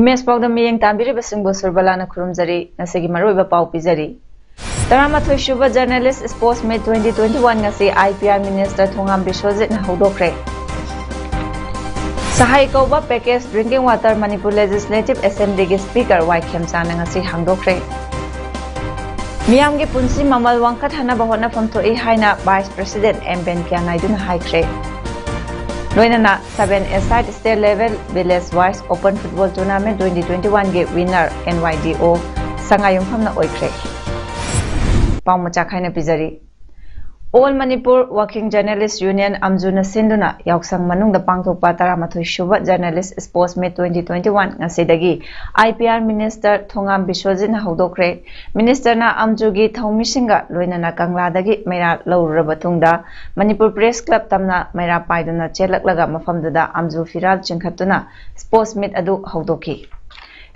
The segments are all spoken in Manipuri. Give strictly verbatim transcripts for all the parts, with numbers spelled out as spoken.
ꯏꯃꯦꯖ ꯄꯥꯎꯗꯝ ꯃꯤꯠꯌꯦꯡ ꯇꯥꯕꯤꯔꯤꯕꯁꯤꯡꯕꯨ ꯁꯨꯔꯕꯂꯥꯅ ꯈꯨꯔꯨꯝꯖꯔꯤ꯫ ꯉꯁꯤꯒꯤ ꯃꯔꯨꯑꯣꯏꯕ ꯄꯥꯎ ꯄꯤꯖꯔꯤ꯫ ꯇꯔꯥꯃꯥꯊꯣꯏ ꯁꯨꯕ Journalist Sports Meet twenty twenty-one ꯉꯁꯤ I P R Minister ꯊꯣꯉꯥꯝ ꯕꯤꯁ꯭ꯋꯖꯤꯠꯅ ꯍꯧꯗꯣꯛꯈ꯭ꯔꯦ꯫ ꯁꯍꯥꯏ ꯀꯧꯕ package drinking water Manipur Legislative Assembly ꯒꯤ Speaker ꯋꯥꯏ ꯈꯦꯝꯆꯥꯅ ꯉꯁꯤ ꯍꯥꯡꯗꯣꯛꯈ꯭ꯔꯦ꯫ ꯃꯤꯌꯥꯝꯒꯤ ꯄꯨꯟꯁꯤ ꯃꯃꯜ ꯋꯥꯡꯈꯠꯍꯟꯅꯕ ꯍꯣꯠꯅꯐꯝ ꯊꯣꯛꯏ ꯍꯥꯏꯅ Vice President ꯑꯦꯝ ꯚꯦꯡꯀꯌꯥ ꯅꯥꯏꯗꯨꯅ ꯍꯥꯏꯈ꯭ꯔꯦ꯫ ꯂꯣꯏꯅꯅ seven-a-side state level village wise open football tournament twenty twenty-one ꯒꯤ winner N Y D O ꯁꯉꯥꯏꯌꯨꯝꯐꯝꯅ ꯑꯣꯏꯈ꯭ꯔꯦ꯫ ꯄꯥꯎ ꯃꯆꯥ ꯈꯥꯏꯅ ꯄꯤꯖꯔꯤ꯫ All Manipur Working Journalist Union, ꯑꯝꯖꯨꯅ ꯁꯤꯟꯗꯨꯅ ꯌꯥꯎꯁꯪ ꯃꯅꯨꯡꯗ ꯄꯥꯡꯊꯣꯛꯄ ꯇꯔꯥꯃꯥꯊꯣꯏ ꯁꯨꯕ Journalist Sports Meet twenty twenty-one ꯉꯁꯤꯗꯒꯤ I P R Minister ꯊꯣꯉꯥꯝ ꯕꯤꯁ꯭ꯋꯖꯤꯠꯅ ꯍꯧꯗꯣꯛꯈ꯭ꯔꯦ꯫ Ministerꯅ ꯑꯝꯖꯨꯒꯤ ꯊꯧꯃꯤꯁꯤꯡꯒ ꯂꯣꯏꯅꯅ ꯀꯪꯂꯥꯗꯒꯤ ꯃꯩꯔꯥ ꯂꯧꯔꯨꯔꯕ ꯇꯨꯡꯗ ꯃꯅꯤꯄꯨꯔ Press Club ꯇꯝꯅ ꯃꯩꯔꯥ ꯄꯥꯏꯗꯨꯅ ꯆꯦꯜꯂꯛꯂꯒ ꯃꯐꯝꯗꯨꯗ ꯑꯝꯖꯨ ꯐꯤꯔꯥꯜ ꯆꯤꯡꯈꯠꯇꯨꯅ Sports Meet ꯑꯗꯨ ꯍꯧꯗꯣꯛꯈꯤ꯫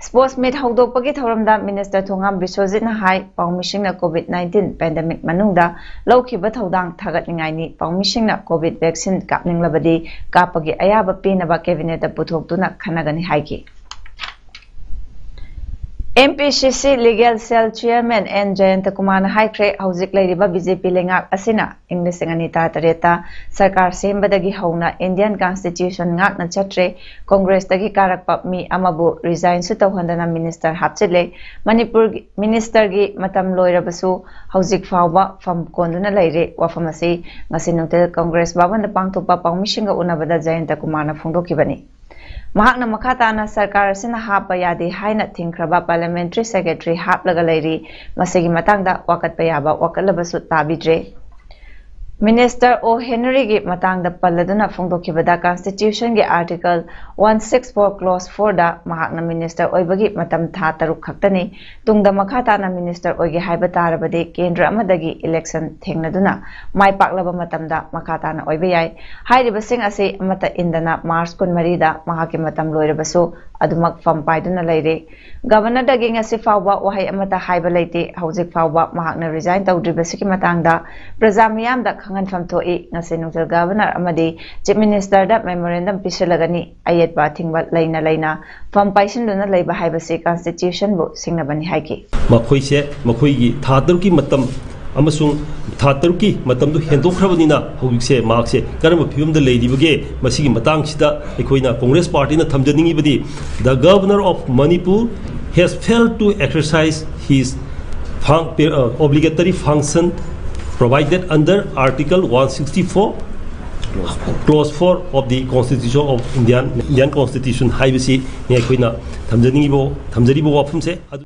Sports Meet ꯍꯧꯗꯣꯛꯄꯒꯤ ꯊꯧꯔꯝꯗ Minister ꯊꯣꯉꯥꯝ ꯕꯤꯁ꯭ꯋꯖꯤꯠꯅ ꯍꯥꯏ, ꯄꯥꯎꯃꯤꯁꯤꯡꯅ COVID nineteen pandemic ꯃꯅꯨꯡꯗ ꯂꯧꯈꯤꯕ ꯊꯧꯗꯥꯡ ꯊꯥꯒꯠꯅꯤꯡꯉꯥꯏꯅꯤ꯫ ꯄꯥꯎꯃꯤꯁꯤꯡꯅ COVID vaccine ꯀꯥꯞꯅꯤꯡꯂꯕꯗꯤ ꯀꯥꯞꯄꯒꯤ ꯑꯌꯥꯕ ꯄꯤꯅꯕ Cabinetꯇ ꯄꯨꯊꯣꯛꯇꯨꯅ ꯈꯟꯅꯒꯅꯤ ꯍꯥꯏꯈꯤ꯫ M P C C Legal Cell Chairman N Jayanta Kumarꯅ ꯍꯥꯏꯈ꯭ꯔꯦ, ꯍꯧꯖꯤꯛ ꯂꯩꯔꯤꯕ B J P ꯂꯩꯉꯥꯛ ꯑꯁꯤꯅ ꯏꯪ ꯂꯤꯁꯤꯡ ꯑꯅꯤ ꯇꯔꯥꯇꯔꯦꯠꯇ ꯁꯔꯀꯥꯔ ꯁꯦꯝꯕꯗꯒꯤ ꯍꯧꯅ Indian Constitution ꯉꯥꯛꯅ ꯆꯠꯇ꯭ꯔꯦ, Congressꯇꯒꯤ ꯀꯥꯔꯛꯄ ꯃꯤ ꯑꯃꯕꯨ resignꯁꯨ ꯇꯧꯍꯟꯗꯅ Minister ꯍꯥꯞꯆꯤꯜꯂꯦ꯫ ꯃꯅꯤꯄꯨꯔꯒꯤ Ministerꯒꯤ ꯃꯇꯝ ꯂꯣꯏꯔꯕꯁꯨ ꯍꯧꯖꯤꯛ ꯐꯥꯎꯕ ꯐꯝ ꯀꯣꯟꯗꯨꯅ ꯂꯩꯔꯦ꯫ ꯋꯥꯐꯝ ꯑꯁꯤ ꯉꯁꯤ ꯅꯨꯡꯊꯤꯜ Congress ꯚꯕꯟꯗ ꯄꯥꯡꯊꯣꯛꯄ ꯄꯥꯎꯃꯤꯁꯤꯡꯒ ꯎꯅꯕꯗ ꯖꯌꯟꯇ ꯀꯨꯃꯥꯔꯅ ꯐꯣꯡꯗꯣꯛꯈꯤꯕꯅꯤ꯫ ꯃꯍꯥꯛꯅ ꯃꯈꯥ ꯇꯥꯅ ꯁꯔꯀꯥꯔ ꯑꯁꯤꯅ ꯍꯥꯞꯄ ꯌꯥꯗꯦ ꯍꯥꯏꯅ ꯊꯤꯡꯈ꯭ꯔꯕ Parliamentary Secretary ꯍꯥꯞꯂꯒ ꯂꯩꯔꯤ꯫ ꯃꯁꯤꯒꯤ ꯃꯇꯥꯡꯗ ꯋꯥꯀꯠꯄ ꯌꯥꯕ ꯋꯥꯀꯠꯂꯕꯁꯨ ꯇꯥꯕꯤꯗ꯭ꯔꯦ꯫ ꯃꯤꯅꯤꯁꯇꯔ ꯑꯣ ꯍꯦꯅꯔꯤꯒꯤ ꯃꯇꯥꯡꯗ ꯄꯜꯂꯗꯨꯅ ꯐꯣꯡꯗꯣꯛꯈꯤꯕꯗ, ꯀꯟꯁꯇꯤꯇ꯭ꯌꯨꯁꯟꯒꯤ article one six four clause ꯐꯣꯔꯗ ꯃꯍꯥꯛꯅ ꯃꯤꯅꯤꯁꯇꯔ ꯑꯣꯏꯕꯒꯤ ꯃꯇꯝ ꯊꯥ ꯇꯔꯨꯛ ꯈꯛꯇꯅꯤ, ꯇꯨꯡꯗ ꯃꯈꯥ ꯇꯥꯅ ꯃꯤꯅꯤꯁꯇꯔ ꯑꯣꯏꯒꯦ ꯍꯥꯏꯕ ꯇꯥꯔꯕꯗꯤ ꯀꯦꯟꯗ꯭ꯔ ꯑꯃꯗꯒꯤ ꯏꯂꯦꯛꯁꯟ ꯊꯦꯡꯅꯗꯨꯅ ꯃꯥꯏ ꯄꯥꯛꯂꯕ ꯃꯇꯝꯗ ꯃꯈꯥ ꯇꯥꯅ ꯑꯣꯏꯕ ꯌꯥꯏ꯫ ꯍꯥꯏꯔꯤꯕꯁꯤꯡ ꯑꯁꯤ ꯑꯃꯠꯇ ꯏꯟꯗꯅ ꯃꯥꯔꯆ ꯀꯨꯟꯃꯔꯤꯗ ꯃꯍꯥꯛꯀꯤ ꯃꯇꯝ ꯂꯣꯏꯔꯕꯁꯨ ꯑꯗꯨꯃꯛ ꯐꯝ ꯄꯥꯏꯗꯨꯅ ꯂꯩꯔꯤ꯫ ꯒꯕꯔꯅꯔꯗꯒꯤ ꯉꯁꯤ ꯐꯥꯎꯕ ꯋꯥꯍꯩ ꯑꯃꯠꯇ ꯍꯥꯏꯕ ꯂꯩꯇꯦ꯫ ꯍꯧꯖꯤꯛ ꯐꯥꯎꯕ ꯃꯍꯥꯛꯅ ꯔꯤꯖꯥꯏꯟ ꯇꯧꯗ꯭ꯔꯤꯕꯁꯤꯒꯤ ꯃꯇꯥꯡꯗ ꯄ꯭ꯔꯖꯥ ꯃꯤꯌꯥꯝꯗ ꯈꯪꯍꯟꯐꯝ ꯊꯣꯛꯏ꯫ ꯉꯁꯤ ꯅꯨꯡꯊꯤꯜ ꯒꯕꯔꯅꯔ ꯑꯃꯗꯤ ꯆꯤꯐ ꯃꯤꯅꯤꯁꯇꯔꯗ ꯃꯦꯃꯣꯔꯦꯟꯗꯝ ꯄꯤꯁꯤꯜꯂꯒꯅꯤ꯫ ꯑꯌꯦꯠꯄ ꯑꯊꯤꯡꯕ ꯂꯩꯅ ꯂꯩꯅ ꯐꯝ ꯄꯥꯏꯁꯤꯟꯗꯨꯅ ꯂꯩꯕ ꯍꯥꯏꯕꯁꯤ ꯀꯟꯁꯇꯤꯇ꯭ꯌꯨꯁꯟꯕꯨ ꯁꯤꯡꯅꯕꯅꯤ ꯍꯥꯏꯈꯤ꯫ ꯃꯈꯣꯏꯁꯦ ꯃꯈꯣꯏꯒꯤ ꯊꯥ ꯇꯔꯨꯛꯀꯤ ꯃꯇꯝ ꯑꯃꯁꯨꯡ ꯊꯥ ꯇꯔꯨꯛꯀꯤ ꯃꯇꯝꯗꯨ ꯍꯦꯟꯗꯣꯛꯈ꯭ꯔꯕꯅꯤꯅ ꯍꯧꯖꯤꯛꯁꯦ ꯃꯍꯥꯛꯁꯦ ꯀꯔꯝꯕ ꯐꯤꯕꯝꯗ ꯂꯩꯔꯤꯕꯒꯦ? ꯃꯁꯤꯒꯤ ꯃꯇꯥꯡꯁꯤꯗ ꯑꯩꯈꯣꯏꯅ Congress ꯄꯥꯔꯇꯤꯅ ꯊꯝꯖꯅꯤꯡꯉꯤꯕꯗꯤ, the Governor of Manipur has failed to exercise his fun- uh, obligatory function provided under Article one sixty-four, Clause four of the Constitution of Indian, Indian Constitution ꯍꯥꯏꯕꯁꯤꯅꯤ ꯑꯩꯈꯣꯏꯅ ꯊꯝꯖꯅꯤꯡꯉꯤꯕ, ꯊꯝꯖꯔꯤꯕ ꯋꯥꯐꯝꯁꯦ꯫ ꯑꯗꯨ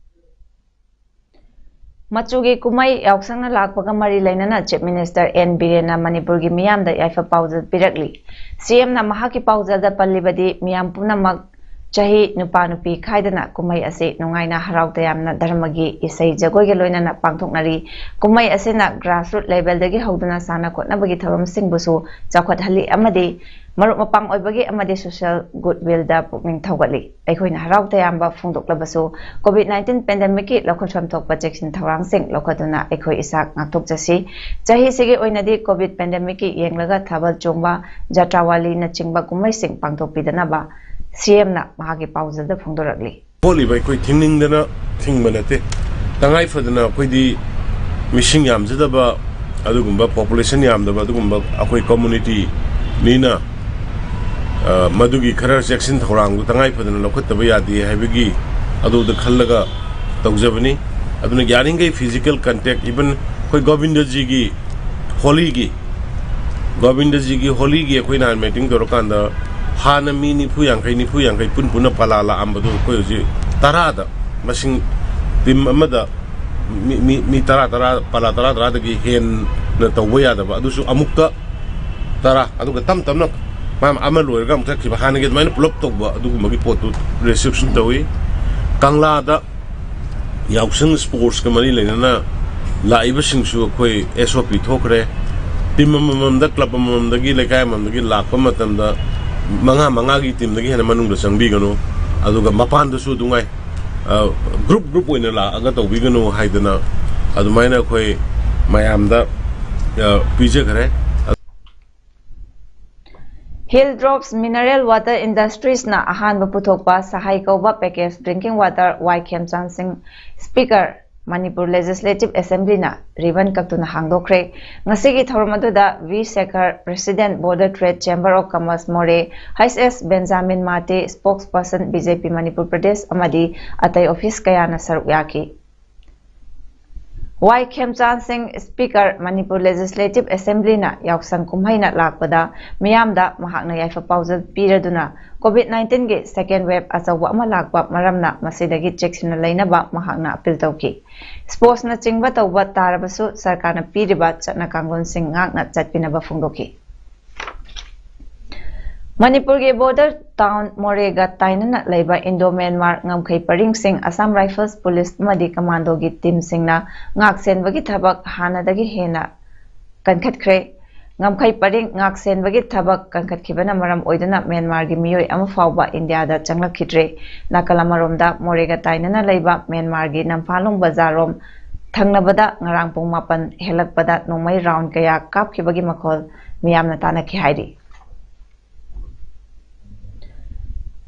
ꯃꯆꯨꯒꯤ ꯀꯨꯝꯍꯩ ꯌꯥꯎꯁꯪꯅ ꯂꯥꯛꯄꯒ ꯃꯔꯤ ꯂꯩꯅꯅ ꯆꯤꯐ ꯃꯤꯅꯤꯁꯇꯔ ꯑꯦꯟ ꯕꯤꯔꯦꯟꯅ ꯃꯅꯤꯄꯨꯔꯒꯤ ꯃꯤꯌꯥꯝꯗ ꯌꯥꯏꯐ ꯄꯥꯎꯖꯦꯜ ꯄꯤꯔꯛꯂꯤ꯫ ꯁꯤꯑꯦꯝꯅ ꯃꯍꯥꯛꯀꯤ ꯄꯥꯎꯖꯦꯜꯗ ꯄꯜꯂꯤꯕꯗꯤ ꯃꯤꯌꯥꯝ ꯄꯨꯝꯅꯃꯛ ꯆꯍꯤ ꯅꯨꯄꯥ ꯅꯨꯄꯤ ꯈꯥꯏꯗꯅ ꯀꯨꯝꯍꯩ ꯑꯁꯤ ꯅꯨꯡꯉꯥꯏꯅ ꯍꯔꯥꯎ ꯇꯌꯥꯝꯅ ꯙꯔꯃꯒꯤ ꯏꯁꯩ ꯖꯒꯣꯏꯒ ꯂꯣꯏꯅꯅ ꯄꯥꯡꯊꯣꯛꯅꯔꯤ꯫ ꯀꯨꯝꯍꯩ ꯑꯁꯤꯅ ꯒ꯭ꯔꯥꯁꯔꯨꯠ ꯂꯦꯚꯦꯜꯗꯒꯤ ꯍꯧꯗꯨꯅ ꯁꯥꯟꯅ ꯈꯣꯠꯅꯕꯒꯤ ꯊꯧꯔꯝꯁꯤꯡꯕꯨꯁꯨ ꯆꯥꯎꯈꯠꯍꯜꯂꯤ ꯑꯃꯗꯤ ꯃꯔꯨꯞ ꯃꯄꯥꯡ ꯑꯣꯏꯕꯒꯤ ꯑꯃꯗꯤ ꯁꯣꯁꯤꯌꯦꯜ ꯒꯨꯗꯋꯤꯜꯗ ꯄꯨꯛꯅꯤꯡ ꯊꯧꯒꯠꯂꯤ꯫ ꯑꯩꯈꯣꯏꯅ ꯍꯔꯥꯎ ꯇꯌꯥꯝꯕ ꯐꯣꯡꯗꯣꯛꯂꯕꯁꯨ ꯀꯣꯚꯤꯗ ꯅꯥꯏꯟꯇꯤꯟ ꯄꯦꯟꯗꯦꯃꯤꯛꯀꯤ ꯂꯧꯈꯠꯐꯝ ꯊꯣꯛꯄ ꯆꯦꯛꯁꯤꯟ ꯊꯧꯔꯥꯡꯁꯤꯡ ꯂꯧꯈꯠꯇꯨꯅ ꯑꯩꯈꯣꯏ ꯏꯁꯥ ꯉꯥꯛꯊꯣꯛꯆꯁꯤ꯫ ꯆꯍꯤꯁꯤꯒꯤ ꯑꯣꯏꯅꯗꯤ ꯀꯣꯚꯤꯗ ꯄꯦꯟꯗꯦꯃꯤꯛꯀꯤ ꯌꯦꯡꯂꯒ ꯊꯥꯕꯜ ꯆꯣꯡꯕ, ꯖꯇ꯭ꯔꯥꯋꯥꯂꯤꯅꯆꯤꯡꯕ ꯀꯨꯝꯍꯩꯁꯤꯡ ꯄꯥꯡꯊꯣꯛꯄꯤꯗꯅꯕ ꯁꯤꯑꯦꯝꯅ ꯃꯍꯥꯛꯀꯤ ꯄꯥꯎꯖꯦꯜꯗ ꯐꯣꯡꯗꯣꯔꯛꯂꯤ꯫ ꯊꯣꯛꯂꯤꯕ ꯑꯩꯈꯣꯏ ꯊꯤꯡꯅꯤꯡꯗꯅ ꯊꯤꯡꯕ ꯅꯠꯇꯦ꯫ ꯇꯉꯥꯏ ꯐꯗꯅ ꯑꯩꯈꯣꯏꯗꯤ ꯃꯤꯁꯤꯡ ꯌꯥꯝꯖꯗꯕ, ꯑꯗꯨꯒꯨꯝꯕ ꯄꯣꯄꯨꯂꯦꯁꯟ ꯌꯥꯝꯗꯕ ꯑꯗꯨꯒꯨꯝꯕ ꯑꯩꯈꯣꯏ ꯀꯝꯃꯨꯅꯤꯇꯤꯅꯤꯅ, ꯑ, ꯃꯗꯨꯒꯤ ꯈꯔ ꯆꯦꯛꯁꯤꯟ ꯊꯧꯔꯥꯡꯗꯨ ꯇꯉꯥꯏ ꯐꯗꯅ ꯂꯧꯈꯠꯇꯕ ꯌꯥꯗꯦ ꯍꯥꯏꯕꯒꯤ ꯑꯗꯨꯗ ꯈꯜꯂꯒ ꯇꯧꯖꯕꯅꯤ꯫ ꯑꯗꯨꯅ ꯌꯥꯔꯤꯈꯩ ꯐꯤꯖꯤꯀꯦꯜ ꯀꯟꯇꯦꯛ, ꯏꯚꯟ ꯑꯩꯈꯣꯏ ꯒꯣꯕꯤꯟꯗꯖꯤꯒꯤ ꯍꯣꯂꯤꯒꯤ, ꯒꯣꯕꯤꯟꯗꯖꯤꯒꯤ ꯍꯣꯂꯤꯒꯤ ꯑꯩꯈꯣꯏ ꯅꯍꯥꯟ ꯃꯤꯇꯤꯡ ꯇꯧꯔꯀꯥꯟꯗ ꯍꯥꯟꯅ ꯃꯤ ꯅꯤꯐꯨ ꯌꯥꯡꯈꯩ, ꯅꯤꯐꯨ ꯌꯥꯡꯈꯩ ꯄꯨꯟ ꯄꯨꯟꯅ ꯄꯂꯥ ꯂꯥꯛꯑꯝꯕꯗꯨ ꯑꯩꯈꯣꯏ ꯍꯧꯖꯤꯛ ꯇꯔꯥꯗ, ꯃꯁꯤꯡ ꯇꯤꯝ ꯑꯃꯗ ꯃꯤ, ꯃꯤ, ꯃꯤ ꯇꯔꯥ, ꯇꯔꯥ, ꯄꯂꯥ ꯇꯔꯥ, ꯇꯔꯥꯗꯒꯤ ꯍꯦꯟ-, ꯇꯧꯕ ꯌꯥꯗꯕ, ꯑꯗꯨꯁꯨ ꯑꯃꯨꯛꯇ ꯇꯔꯥ, ꯑꯗꯨꯒ ꯇꯞ ꯇꯞꯅ ꯃꯥ ꯑꯃ ꯂꯣꯏꯔꯒ ꯑꯃꯨꯛ ꯆꯠꯈꯤꯕ, ꯍꯥꯟꯅꯒꯤ ꯑꯗꯨꯃꯥꯏꯅ ꯄꯨꯂꯞ ꯇꯧꯕ ꯑꯗꯨꯒꯨꯝꯕꯒꯤ ꯄꯣꯠꯇꯨ ꯔꯦꯁꯇ꯭ꯔꯤꯛꯁꯟ ꯇꯧꯏ꯫ ꯀꯪꯂꯥꯗ ꯌꯥꯎꯁꯪ ꯁ꯭ꯄꯣꯔꯠꯁꯀ ꯃꯔꯤ ꯂꯩꯅꯅ ꯂꯥꯛꯏꯕꯁꯤꯡꯁꯨ ꯑꯩꯈꯣꯏ ꯑꯦꯁ ꯑꯣ ꯄꯤ ꯊꯣꯛꯈ꯭ꯔꯦ꯫ ꯇꯤꯝ ꯑꯃꯃꯝꯗ, ꯀ꯭ꯂꯕ ꯑꯃꯃꯝꯗꯒꯤ, ꯂꯩꯀꯥꯏ ꯑꯃꯃꯝꯗꯒꯤ ꯂꯥꯛꯄ ꯃꯇꯝꯗ ꯃꯉꯥ ꯃꯉꯥꯒꯤ ꯇꯤꯝꯗꯒꯤ ꯍꯦꯟꯅ ꯃꯅꯨꯡꯗ ꯆꯪꯕꯤꯒꯅꯨ, ꯑꯗꯨꯒ ꯃꯄꯥꯟꯗꯁꯨ ꯑꯗꯨꯉꯥꯏ ꯒ꯭ꯔꯨꯞ ꯒ꯭ꯔꯨꯞ ꯑꯣꯏꯅ ꯂꯥꯛꯑꯒ ꯇꯧꯕꯤꯒꯅꯨ ꯍꯥꯏꯗꯅ ꯑꯗꯨꯃꯥꯏꯅ ꯑꯩꯈꯣꯏ ꯃꯌꯥꯝꯗ ꯄꯤꯖꯈ꯭ꯔꯦ꯫ Hill Drops Mineral Water Industries ꯅ ꯑꯍꯥꯟꯕ ꯄꯨꯊꯣꯛꯄ ꯁꯍꯥꯏ ꯀꯧꯕ package drinking water ꯋꯥꯏ ꯈꯦꯝꯆꯥꯟ ꯁꯤꯡ, Speaker, ꯃꯅꯤꯄꯨꯔ Legislative Assembly ꯅ ribbon ꯀꯛꯇꯨꯅ ꯍꯥꯡꯗꯣꯛꯈ꯭ꯔꯦ꯫ ꯉꯁꯤꯒꯤ ꯊꯧꯔꯝ ꯑꯗꯨꯗ V Sekhar, President, Border Trade Chamber of Commerce, ꯃꯣꯔꯦ, ꯍꯩꯆ ꯑꯦꯁ Benjamin Mate, Spokesperson, B J ꯄꯤ ꯃꯅꯤꯄꯨꯔ ꯄ꯭ꯔꯗꯦꯁ, ꯑꯃꯗꯤ ꯑꯇꯩ office ꯀꯌꯥꯅ ꯁꯔꯨꯛ ꯌꯥꯈꯤ꯫ ꯋꯥꯏ ꯈꯦꯝꯆꯥꯟ ꯁꯤꯡ, Speaker, ꯃꯅꯤꯄꯨꯔ Legislative Assembly ꯅ ꯌꯥꯎꯁꯪ ꯀꯨꯝꯍꯩꯅ ꯂꯥꯛꯄꯗ ꯃꯤꯌꯥꯝꯗ ꯃꯍꯥꯛꯅ ꯌꯥꯏꯐ ꯄꯥꯎꯖꯦꯜ ꯄꯤꯔꯗꯨꯅ COVID nineteen ꯒꯤ second wave ꯑꯆꯧꯕ ꯑꯃ ꯂꯥꯛꯄ ꯃꯔꯝꯅ ꯃꯁꯤꯗꯒꯤ ꯆꯦꯛꯁꯤꯟꯅ ꯂꯩꯅꯕ ꯃꯍꯥꯛꯅ appeal ꯇꯧꯈꯤ꯫ ꯁ꯭ꯄꯣꯔꯠꯁꯅꯆꯤꯡꯕ ꯇꯧꯕ ꯇꯥꯔꯕꯁꯨ ꯁꯔꯀꯥꯔꯅ ꯄꯤꯔꯤꯕ ꯆꯠꯅ ꯀꯥꯡꯂꯣꯟꯁꯤꯡ ꯉꯥꯛꯅ ꯆꯠꯄꯤꯅꯕ ꯐꯣꯡꯗꯣꯛꯈꯤ꯫ ꯃꯅꯤꯄꯨꯔꯒꯤ border town ꯃꯣꯔꯦꯒ ꯇꯥꯏꯅꯅ ꯂꯩꯕ Indo Myanmar ꯉꯝꯈꯩ ꯄꯔꯤꯡꯁꯤꯡ Assam Rifles Police ꯑꯃꯗꯤ ꯀꯃꯥꯟꯗꯣꯒꯤ ꯇꯤꯝꯁꯤꯡꯅ ꯉꯥꯛꯁꯦꯟꯕꯒꯤ ꯊꯕꯛ ꯍꯥꯟꯅꯗꯒꯤ ꯍꯦꯟꯅ ꯀꯟꯈꯠꯈ꯭ꯔꯦ꯫ ꯉꯝꯈꯩ ꯄꯔꯤꯡ ꯉꯥꯛꯁꯦꯟꯕꯒꯤ ꯊꯕꯛ ꯀꯟꯈꯠꯈꯤꯕꯅ ꯃꯔꯝ ꯑꯣꯏꯗꯨꯅ ꯃ꯭ꯌꯥꯟꯃꯥꯔꯒꯤ ꯃꯤꯑꯣꯏ ꯑꯃ ꯐꯥꯎꯕ ꯏꯟꯗꯤꯌꯥꯗ ꯆꯪꯂꯛꯈꯤꯗ꯭ꯔꯦ꯫ ꯅꯥꯀꯜ ꯑꯃꯔꯣꯝꯗ ꯃꯣꯔꯦꯒ ꯇꯥꯏꯅꯅ ꯂꯩꯕ ꯃ꯭ꯌꯥꯟꯃꯥꯔꯒꯤ ꯅꯝꯐꯥꯂꯣꯡ ꯕꯖꯥꯔꯔꯣꯝ ꯊꯪꯅꯕꯗ ꯉꯔꯥꯡ ꯄꯨꯡ ꯃꯥꯄꯟ ꯍꯦꯜꯂꯛꯄꯗ ꯅꯣꯡꯃꯩ round ꯀꯌꯥ ꯀꯥꯞꯈꯤꯕꯒꯤ ꯃꯈꯣꯜ ꯃꯤꯌꯥꯝꯅ ꯇꯥꯅꯈꯤ ꯍꯥꯏꯔꯤ꯫